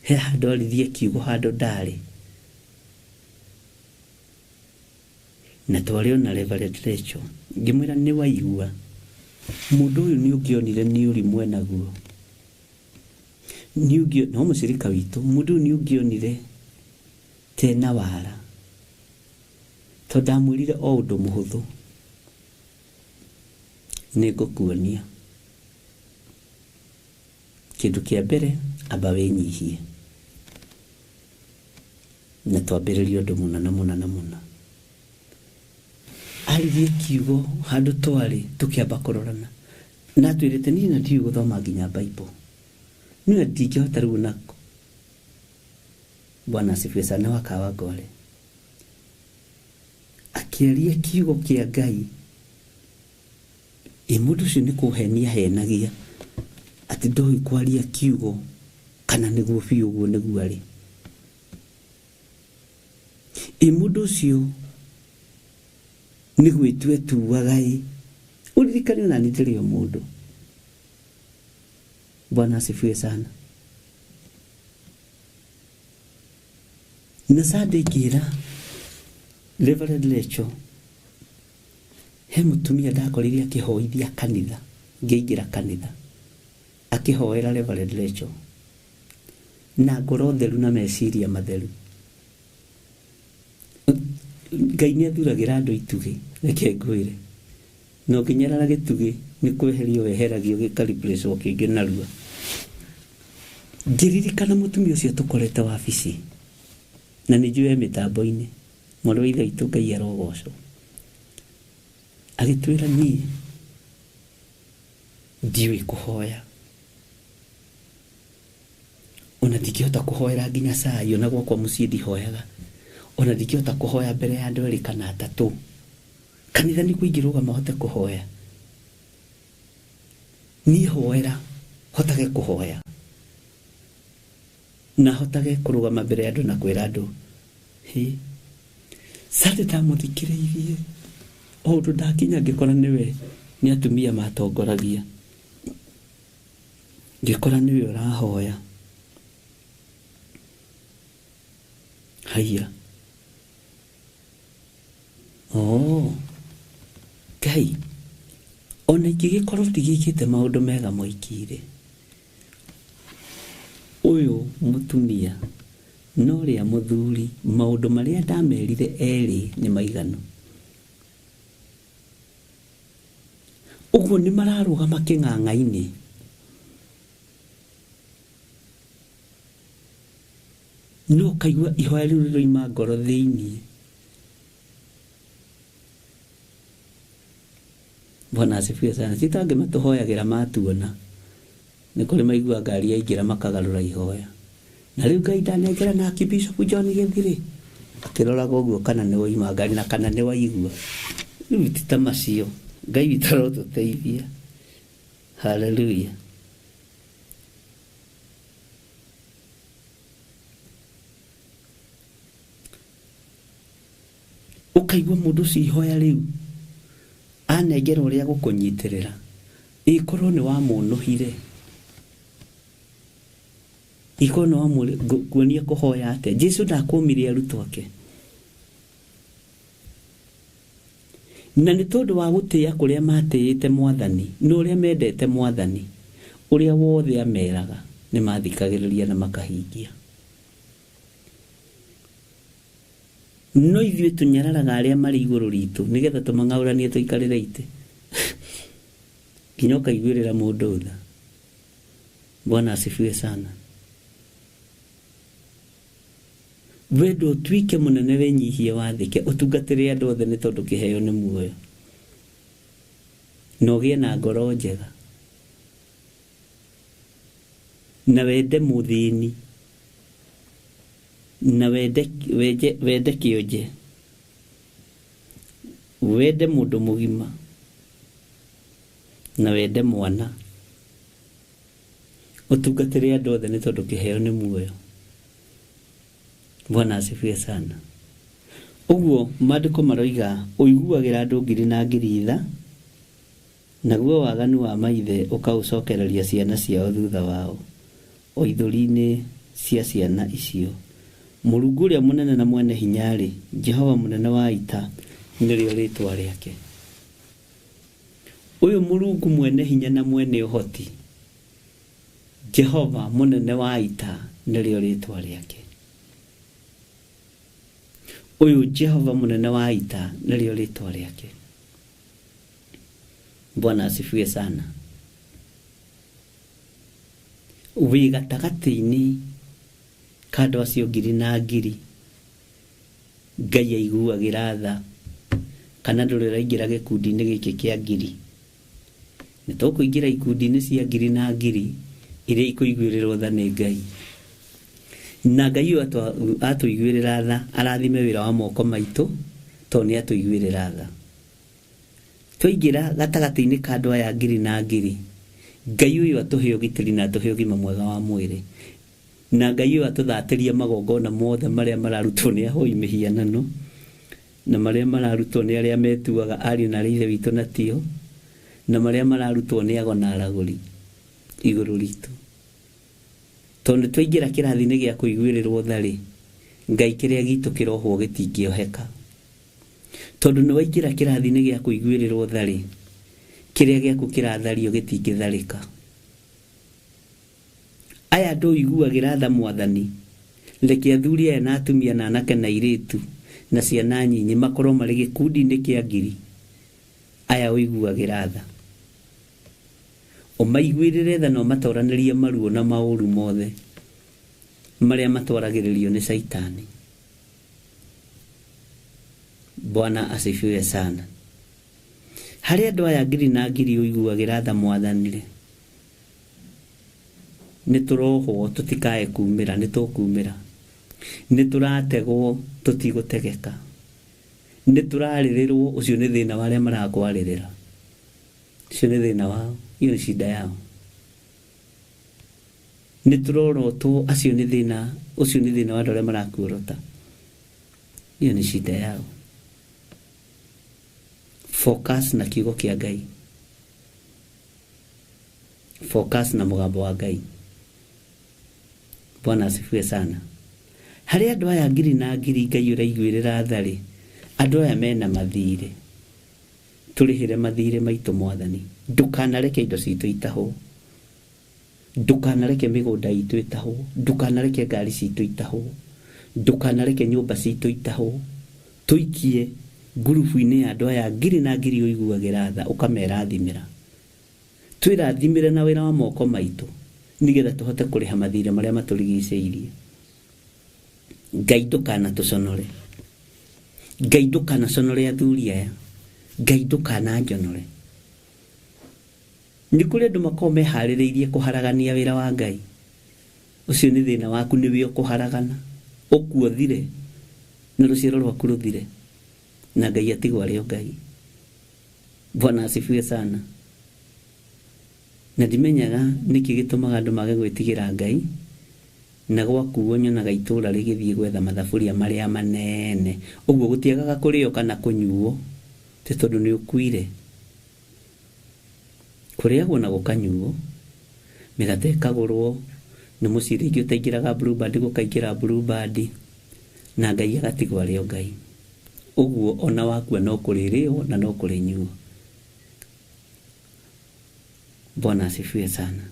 he handũ aririe kiugo handũ ndarĩ na twarĩ ona Reverend Rachel, ngĩmwĩra nĩ waigua mũndũ ũyũ nĩ ũngĩonire nĩ ũrimũ enaguo, no mũcirika witũ, mũndũ ũyũ nĩ ũngĩonire tena wara, tondũ ndamwĩrire o ũndũ mũhũthũ, nĩ ngũkuonia. Kĩndũ kĩa mbere amba wĩnyihie na twambĩrĩrie ũndũ mũna na mũna na mũna. Aririe kiugo handũ twarĩ tũkĩamba kũrorana na atwĩrĩte niĩ na ndiũĩ gũthoma nginya Bible, niĩ ndingĩhota rĩu nako. Bwana asifiwe sana. Wakawa ngore akĩaria kiugo kĩa Ngai, ĩ mũndũ ũcio nĩ kũhenia henagia atĩ ndoĩ kwaria kiugo kana nĩguo biũ ũguo nĩguo arĩ. Ĩ mũndũ ũcio nĩ gwĩtua etuaga ĩ, ũririkane ona niĩ ndĩrĩ o mũndũ. Bwana asifiwe sana. Na Sunday ngĩra Reverend Rachel, he mũtumia ndakorire akĩhoithia kanitha, ngĩingĩra kanitha akĩhoera Reverend Rachel na ngoro theru na meciria matheru. Ngai nĩ athuragĩra andũ itugĩ, reke ngwĩre, na ũngĩnyarara gĩtugĩ nĩ kweherio weheragio gĩka-replace-wo kĩngĩ narua. Ngĩririkana mũtumia ũcio tũkorete wabici na nĩ njũĩ e mĩtambo-inĩ, mwarĩ wa ithe witũ Ngai arogocwo. Agĩtwĩra niĩ ndiũĩ kũhoya ona ndingĩhota kũhoera nginya cai ona gwakwa mũciĩ ndihoyaga ona ndingĩhota kũhoya mbere ya andũ erĩ kana atatũ kanitha nĩguo ingĩrũgama hote kũhoya niĩ hoera hotage kũhoya na hotage kũrũgama mbere ya andũ na kwĩra andũ hĩ Sunday ndamũthikĩrĩirie o ũndũ ndakinya ngĩkora nĩwe nĩ atumia matongoragia ngĩkora nĩwe ũrahoya haiya oh Ngai ona ingĩgĩkorwo ndigĩkĩte maũndũ mega moikire ũyũ mũtumia na ũrĩa mũthuri maũndũ marĩa ndamerire erĩ nĩ maiganu ũguo nĩ mararũgama kĩng'ang'a-inĩ no ũkaigua ihoya rĩu rĩroima ngoro thĩiniĩ. Bwana asifiwe sana. Ti ta angĩ matũhoyagĩra matuona nĩ kũrĩ maigua ngari yaingĩra makagarũra ihoya na rĩu Ngai ndanengera na Archbishop John Gĩthirĩ akĩroraga ũguo kana nĩ waima ngari na kana nĩ waigua. Rĩu ti ta macio. Ngai witũ arotũteithia. Hallelujah. Ũkaigua mũndũ ũcio ihoya rĩu anengera ũrĩa gũkũnyitĩrĩra ĩkorwo nĩ wamũnũhire ikorwo nĩ wamũkuonia kũhoya atĩa. Jesu ndakũmire arutwo ake na nĩ tondũ wa gũtĩĩa kũrĩa matĩĩte mwathani na ũrĩa mendete mwathani ũrĩa wothe ameraga nĩ mathikagĩrĩria na makahingia. No ithuĩ tũnyararaga arĩa marĩ igũrũ ritũ nĩgetha tũmang'aũranie tũikarĩre itĩ nginya ũkaiguĩrĩra mũndũ tha. Bwana asifiwe sana. Wendo ũtuĩke mũnene wĩnyihie wathĩke ũtungatĩre andũ othe nĩ tondũ kĩheo nĩ muoyo na ũgĩe na ngoro njega na wende mũthĩni na wende kĩonje wende mũndũ mũgima na wende mwana ũtungatĩre andũ othe nĩ tondũ kĩheo nĩ muoyo. Bwana asifiwe sana. Ũguo maandĩko maroiga ũiguagĩra andũ ngiri na ngiri tha naguo waganu wa maithe ũkaũcokereria ciana ciao thutha wao o ithũri-inĩ cia ciana icio. Mũrungu ũrĩa mũnene na mwene hinya-rĩ, Jehova mũnene wa ita nĩrĩo rĩtwa rĩake. Ũyũ Mũrungu mwene hinya na mwene ũhoti, Jehova mũnene wa ita nĩrĩo rĩtwa rĩake. Ũyũ Jehova mũnene wa ita nĩrĩo rĩtwa rĩake. Bwana asifiwe sana. Wĩ gatagatĩ-inĩ ka andũ acio ngiri na ngiri Ngai aiguagĩra tha kana ndũrĩ ũraingĩra gĩkundi-inĩ gĩkĩ kĩa ngiri. Nĩ tũkũingĩra ikundi-inĩ cia ngiri na ngiri iria ikũiguĩrĩrwo tha nĩ Ngai. Na Ngai ũyũ atũiguĩrĩra tha arathime wĩra wa moko maitũ tondũ nĩ atũiguĩrĩra tha. Twaingĩra gatagatĩ-inĩ ka andũ aya ngiri na ngiri Ngai ũyũ atũhe ũgitĩri na atũhe ũgima mwega wa mwĩrĩ na Ngai ũyũ atũthatĩrie magongona mothe marĩa mararutwo nĩ ahoi mĩhianano na marĩa mararutwo nĩ arĩa metuaga ariũ na ithe witũ na tio na marĩa mararutwo nĩ ago na aragũri igũrũ ritũ. Tondũ twaingĩra kĩrathi-inĩ gĩa kũiguĩrĩrwo tha rĩ, Ngai kĩrĩa gitũ kĩrohwo gĩtingĩoheka. Tondũ nĩ waingĩra kĩrathi-inĩ gĩa kũiguĩrĩrwo tha rĩ, kĩrĩa gĩaku kĩrathario gĩtingĩtharĩka. Aya andũ ũiguagĩra tha mwathani, reke athuri aya na atumia na anake na airĩtu na ciana nyinyi makorwo marĩ gĩkundi-inĩ kĩa ngiri. Aya ũiguagĩra tha ũmaiguĩrĩre tha na ũmatoranĩrie maruo na maũru mothe marĩa matwaragĩrĩrio nĩ Caitani. Bwana asifiwe sana. Harĩ andũ aya ngiri na ngiri ũiguagĩra tha Mwathani-rĩ, nĩ tũrohwo tũtikae kumĩra, nĩ tũkumĩra. Nĩ tũrategwo tũtigũtegeka. Nĩ tũrarĩrĩrwo, ũcio nĩ thĩna wa arĩa marakwarĩrĩra. Ũcio nĩ thĩna wao, hiyo ni shida yao. Nĩ tũrorotwo, acio nĩ thĩna, ũcio nĩ thĩna wa andũ arĩa marakuorota. Hiyo ni shida yao. Focus na kiugo kĩa Ngai. Focus na mũgambo wa Ngai. Bwana asifiwe sana. Harĩ andũ aya ngiri na ngiri Ngai ũraiguĩrĩra tha rĩ, andũ aya mena mathirĩ. Tũrĩhĩre mathirĩ maitũ Mwathani. Ndũkanareke indo citũ itahwo. Ndũkanareke mĩgũnda itũ ĩtahwo. Ndũkanareke ngari citũ itahwo. Ndũkanareke nyũmba citũ itahwo. Tũikie ngurubu-inĩ ya andũ aya ngiri na ngiri ũiguagĩra tha, ũkamerathimĩra. Twĩrathimĩre na wĩra wa moko maitũ nĩgetha tũhote kũrĩha mathirĩ marĩa matũrigicĩirie. Ngai ndũkanatũconore. Ngai ndũkanaconore athuri aya. Ngai ndũkananjonore. Nĩ kũrĩ andũ makoragwo meharĩrĩirie kũharagania wĩra wa Ngai. Ũcio nĩ thĩna waku, nĩwe ũkũharagana. Ũkue ũthire na rũciaro rwaku rũthire, na Ngai atigwo arĩ o Ngai. Bwana asifiwe sana. Na ndimenyaga nĩkĩ gĩtũmaga andũ mage gwĩtigĩra Ngai, na gwakuo nyonaga itũra rĩgĩthiĩ gwetha mathaburia marĩa manene. Ũguo gũtiagaga kũrĩo kana kũnyuo, ti tondũ nĩ ũkuire. Kũrĩagwo na gũkanyuo, mĩgate ĩkagũrwo, nĩ mũciĩ rĩngĩ ũtaingĩraga Blue Band gũkaingĩra Blue Band, na Ngai agatigwo arĩ o Ngai. Ũguo ona wakua no kũrĩrĩo na no kũrĩnyuo. Bwana asifiwe sana.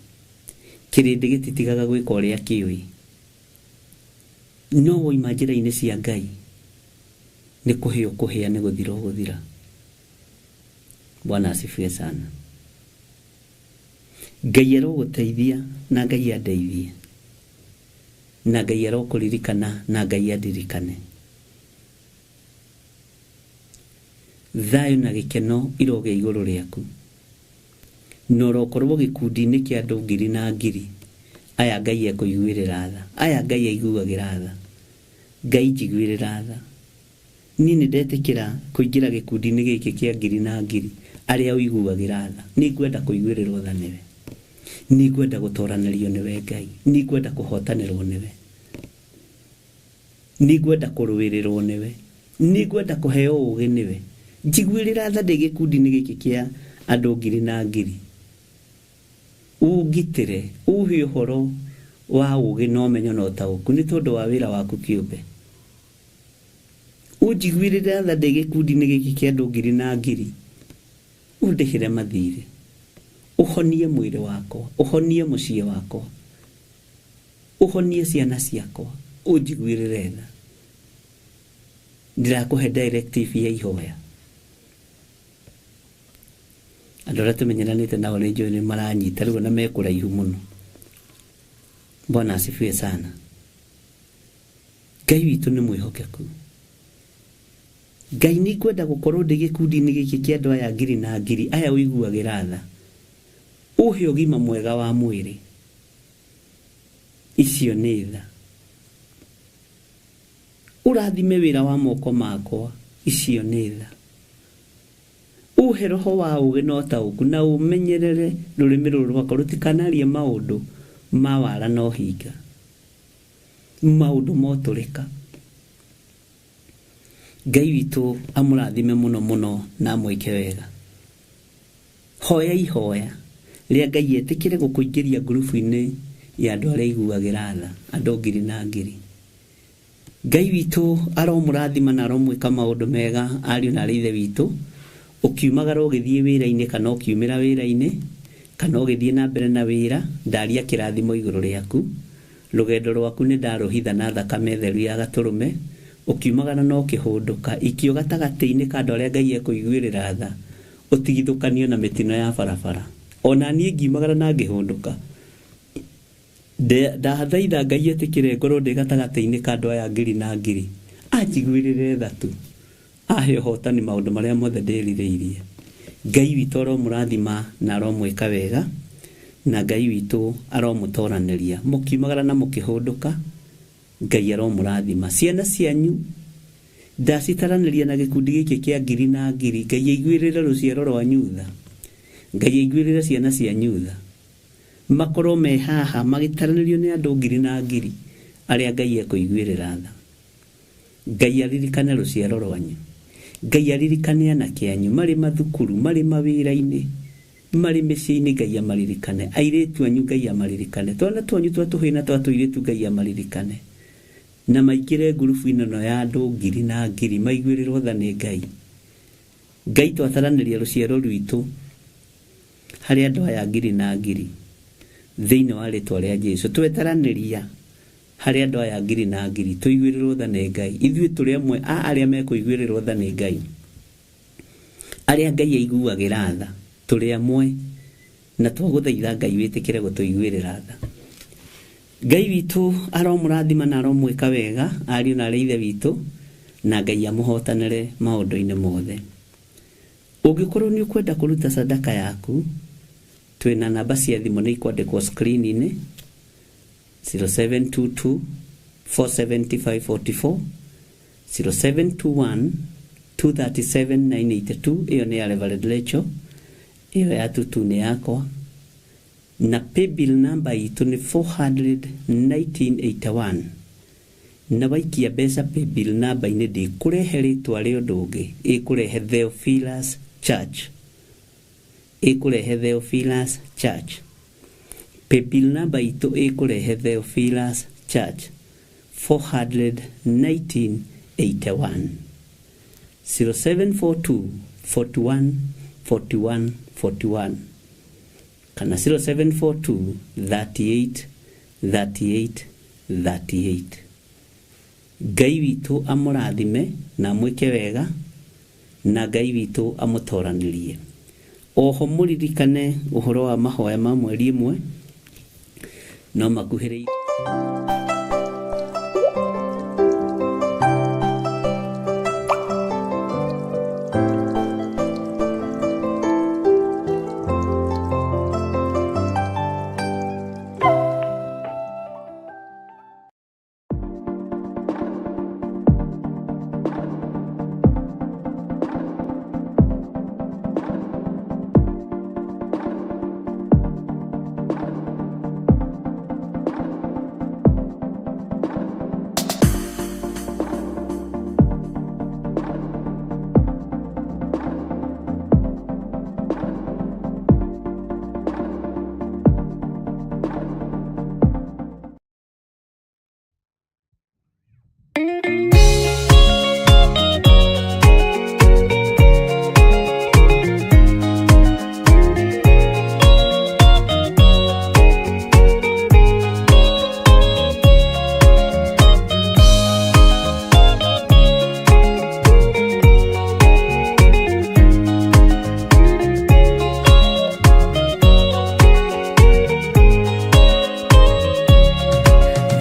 Kĩrĩndĩ gĩtitigaga gwĩka ũrĩa kĩũĩ. No woima njĩra-inĩ cia Ngai, nĩ kũhĩa ũkũhĩa, nĩ gũthira ũgũthira. Bwana asifiwe sana. Ngai arogũteithia na Ngai andeithie. Na Ngai arokũririkana na Ngai andirikane. Thayũ na gĩkeno irogĩa igũrũ rĩaku. Na ũrokorwo gĩkundi-inĩ kĩa andũ ngiri na ngiri. Aya Ngai ekũiguĩrĩra tha. Aya Ngai aiguagĩra tha. Ngai njiguĩrĩra tha. Niĩ nĩ ndetĩkĩra kũingĩra gĩkundi-inĩ gĩkĩ kĩa ngiri na ngiri arĩa ũiguagĩra tha. Nĩ ngwenda kũiguĩrĩrwo tha nĩwe. Nĩ ngwenda gũtoranĩrio nĩwe Ngai. Nĩ ngwenda kũhotanĩrwo nĩwe. Nĩ ngwenda kũrũĩrĩrwo nĩwe. Nĩ ngwenda kũheo ũũgĩ nĩwe. Njiguĩrĩra tha ndĩ gĩkundi-inĩ gĩkĩ kĩa andũ ngiri na ngiri. Ũngitĩre, ũhe ũhoro wa ũũgĩ na ũmenyo na ũtaũku nĩ tondũ wa wĩra waku kĩũmbe. Ũnjiguĩrĩre tha ndĩ gĩkundi-inĩ gĩkĩ kĩa andũ ngiri na ngiri. Ũndĩhĩre mathirĩ. Ũhonie mwĩrĩ wakwa, ũhonie mũciĩ wakwa, ũhonie ciana ciakwa, ũnjiguĩrĩre tha. Ndĩrakũhe directive ya ihoya. Andũ arĩa tũmenyeranĩte nao nĩ njũĩ nĩ maranyita rĩu na me kũraihu mũno. Bwana asifiwe sana. Ngai witũ nĩ mwĩhokeku. Ngai nĩ ngwenda gũkorwo ndĩ gĩkundi-inĩ gĩkĩ kĩa andũ aya ngiri na ngiri, aya ũiguagĩra tha. Ũhe ũgima mwega wa mwĩrĩ. Icio nĩ tha. Ũrathime wĩra wa moko makwa. Icio nĩ tha. Ũhe roho wa ũũgĩ na ũtaũku na ũmenyerere rũrĩmĩ rũrũ rwakwa rũtikanarie maũndũ ma wara na ũhinga, maũndũ ma ũtũrĩka. Ngai witũ amũrathime mũno mũno na amwĩke wega. Hoya ihoya rĩa Ngai etĩkĩre gũkũingĩria ngurubu-inĩ ya andũ arĩa aiguagĩra tha, andũ ngiri na ngiri. Ngai witũ aromũrathima na aromwĩka maũndũ mega ariũ na arĩ ithe witũ. Ũkiumagara ũgĩthiĩ wĩra-inĩ kana ũkiumĩra wĩra-inĩ kana ũgĩthiĩ na mbere na wĩra, ndaria kĩrathimo igũrũ rĩaku. Rũgendo rwaku nĩ ndarũhitha na thakame theru ya gatũrũme. Ũkiumagara na ũkĩhũndũka, ikio gatagatĩ-inĩ ka andũ arĩa Ngai ekũiguĩrĩra tha, ũtigithũkanio na mĩtino ya barabara. Ona niĩ ngiumagara na ngĩhũndũka, ndathaitha Ngai etĩkĩre ngorwo ndĩ gatagatĩ-inĩ ka andũ aya ngiri na ngiri, anjiguĩrĩre tha tu, ahe ũhotani maũndũ marĩa mothe ndĩrirĩirie. Ngai witũ aromũrathima na aromwĩka wega, na Ngai witũ aromũtoranĩria. Mũkiumagara na mũkĩhũndũka, Ngai aromũrathima. Ciana cianyu ndacitaranĩria na gĩkundi gĩkĩ kĩa ngiri na ngiri. Ngai aiguĩrĩre rũciaro rwanyu tha. Ngai aiguĩrĩre ciana cianyu tha. Makorwo me haha magĩtaranĩrio nĩ andũ ngiri na ngiri arĩa Ngai ekũiguĩrĩra tha. Ngai aririkane rũciaro rwanyu. Ngai aririkane anake anyu marĩ mathukuru, marĩ mawĩra-inĩ, marĩ mĩciĩ-inĩ, Ngai amaririkane. Airĩtu anyu Ngai amaririkane. Twana twanyu twa tũhĩĩ na twa tũirĩtu Ngai amaririkane. Na maingĩre ngurubu-inĩ ĩno ya andũ ngiri na ngiri maiguĩrĩrwo tha nĩ Ngai. Ngai twataranĩria rũciaro rwitũ harĩ andũ aya ngiri na ngiri thĩinĩ wa rĩtwa rĩa Jesu. Twetaranĩria harĩ andũ aya ngiri na ngiri tũiguĩrĩrwo tha nĩ Ngai. Ithuĩ tũrĩ amwe a arĩa mekũiguĩrĩrwo tha nĩ Ngai, arĩa Ngai aiguagĩra tha, tũrĩ amwe, na twagũthaitha Ngai wĩtĩkĩre gũtũiguĩrĩra tha. Ngai witũ aromũrathima na aromwĩka wega, ariũ na arĩ ithe witũ, na Ngai amũhotanĩre maũndũ-inĩ mothe. Ũngĩkorwo nĩ ũkwenda kũruta sadaka yaku, twĩna namba cia thimũ nĩ ikwandĩkwo screen-inĩ 0722 47544, 0721 237 982. Ĩyo nĩ ya Reverend Lecho, ĩyo ya tutu nĩ yakwa. Na paybill number itũ nĩ 41981, na waikia mbeca paybill number-inĩ ndĩkũrehe rĩtwa rĩa ũndũ ũngĩ, ĩkũrehe Theophilus Church, ĩkũrehe Theophilus Church. Paybill number itũ ĩkũrehe Theophilus Church 41981, 0742 41 41 41 kana 0742 38 38 38. Ngai witũ amũrathime na amwĩke wega, na Ngai witũ amũtoranĩrie. Oho mũririkane ũhoro wa mahoya ma mweri ĩmwe no makuhĩrĩirie.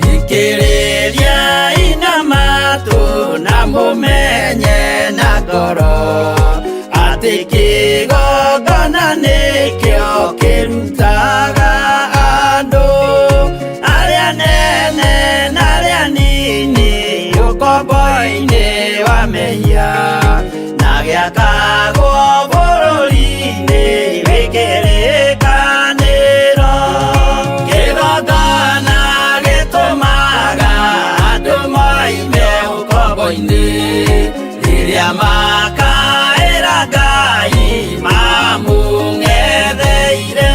Thikĩrĩria ina matũ na mũmenye na ngoro atĩ kĩgongona nĩkĩo kĩrutaga andũ arĩa nene na arĩa nini ũkombo-inĩ wa mehia na gĩakagwo bũrũri-inĩ wĩ kĩrĩkanĩro. Kĩgongona gĩtũmaga andũ moime ũkombo-inĩ rĩrĩa makaĩra Ngai mamũng'etheire.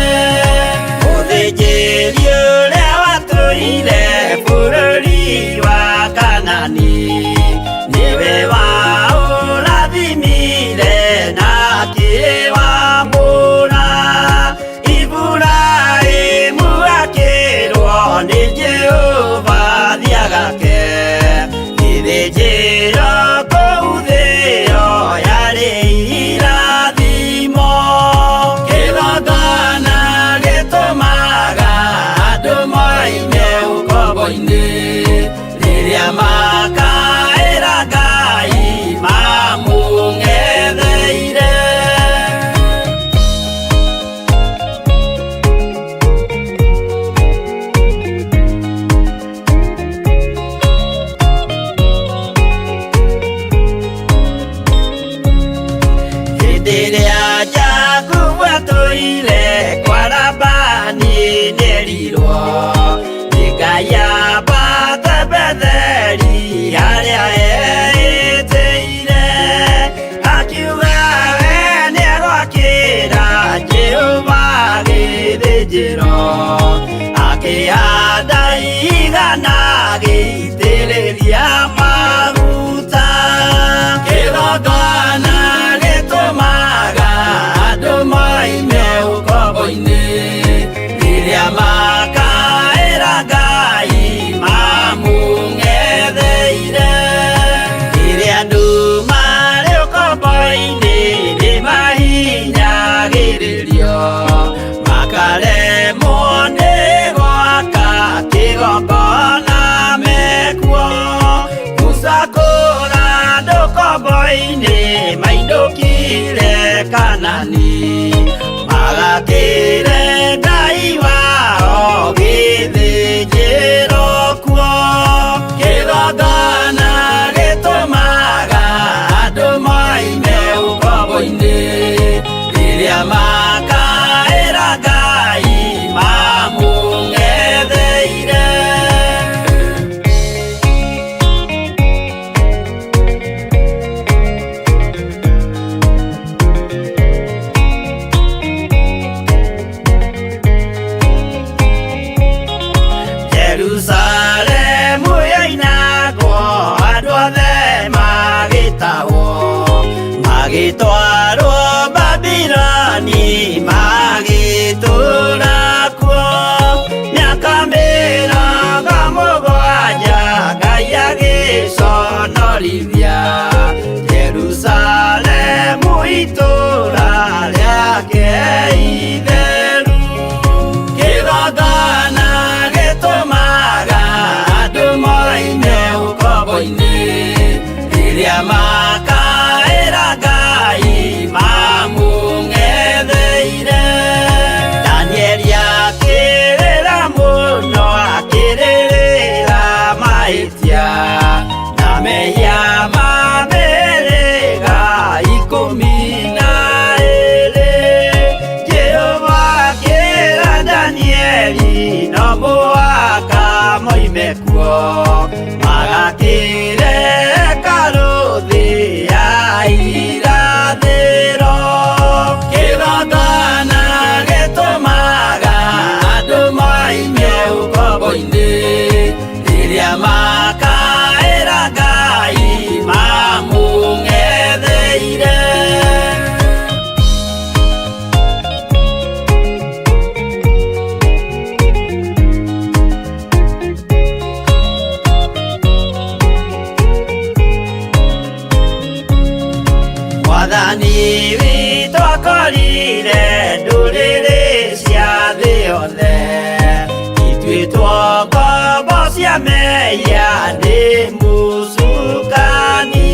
Tũtuĩtwo ngombo cia mehia nĩ mũcukani,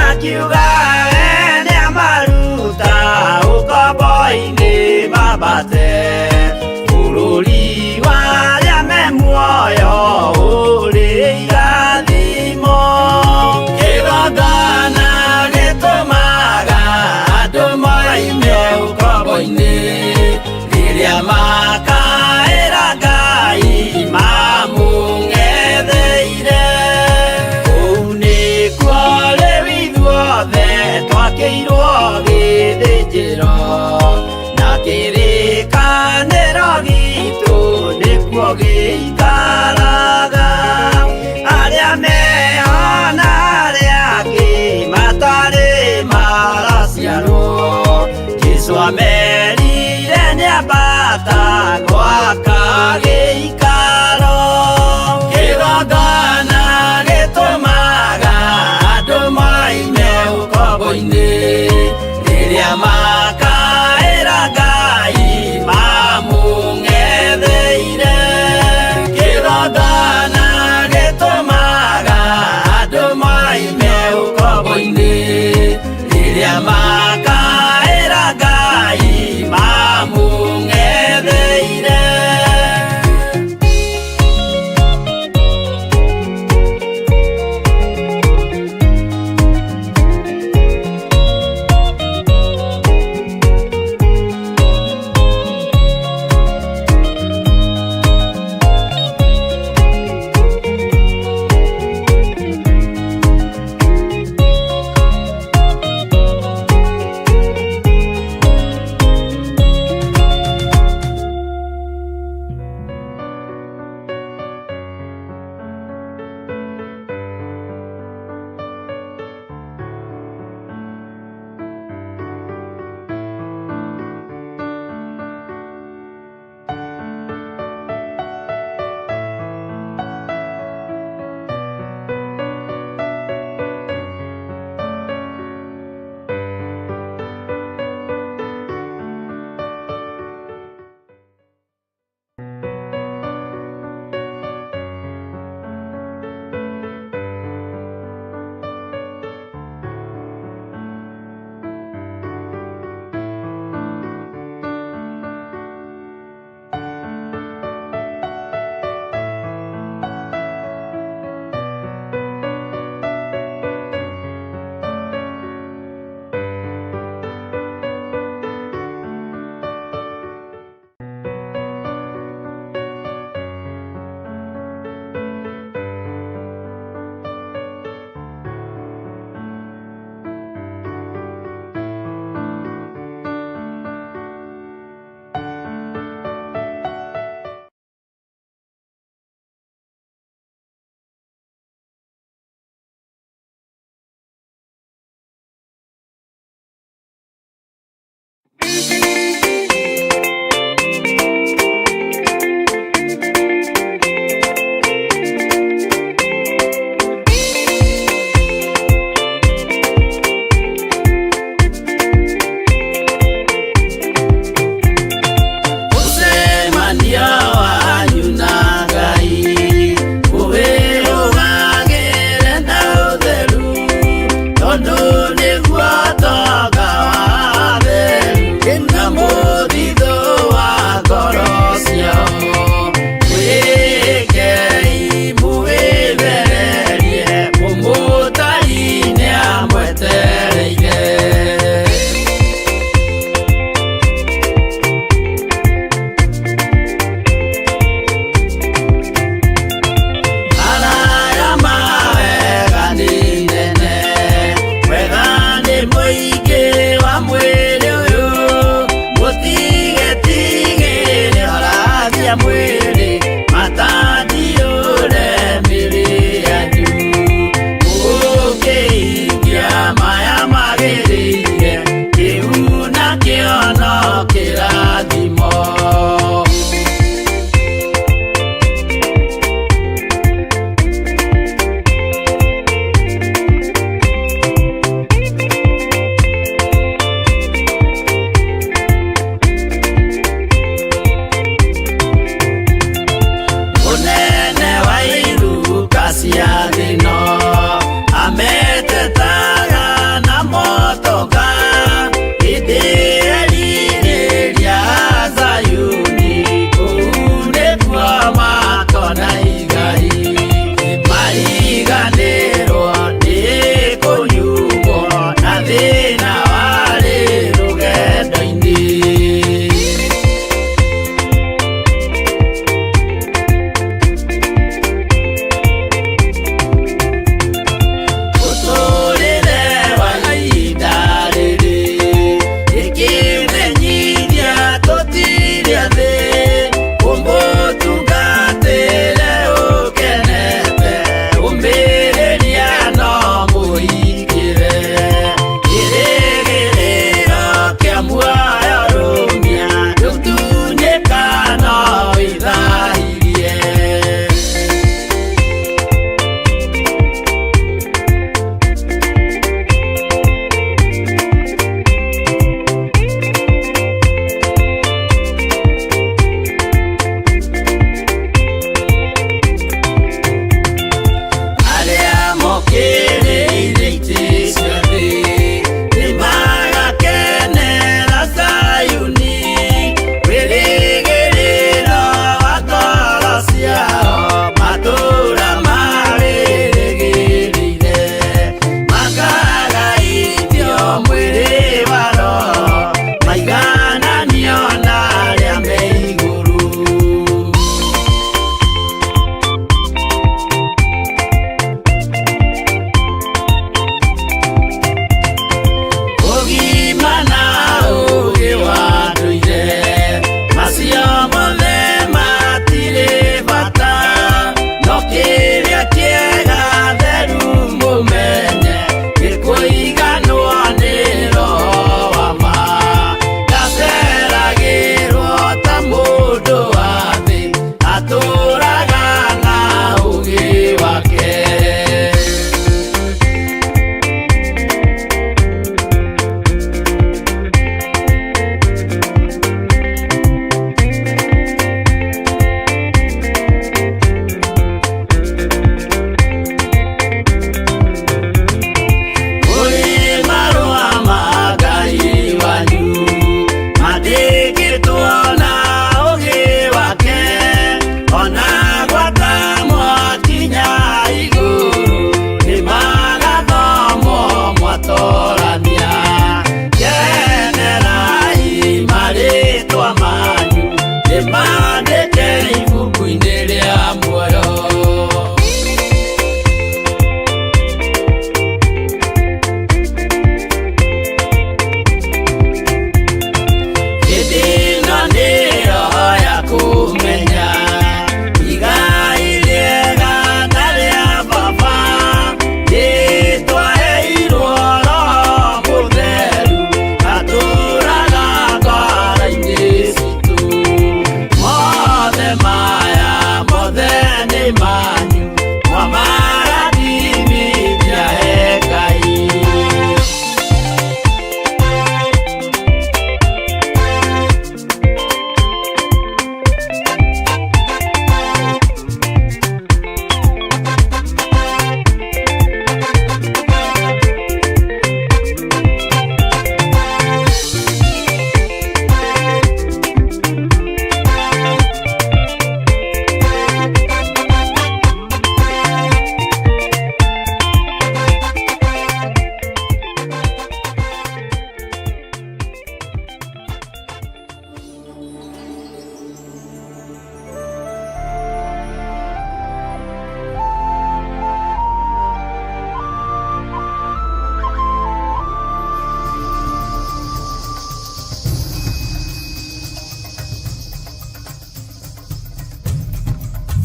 akiuga we nĩamaruta ũkombo-inĩ mambate bũrũri wa arĩa me muoyo ũrĩ irathimo. Kĩgongona gĩtũmaga andũ moime ũkombo-inĩ, rĩrĩa makaĩra Ngai mamũng'etheire. Kũu nĩkuo rĩu ithuothe twakĩirwo gĩthĩnjĩro na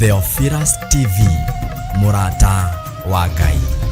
Theophilus TV, mũrata wa Ngai.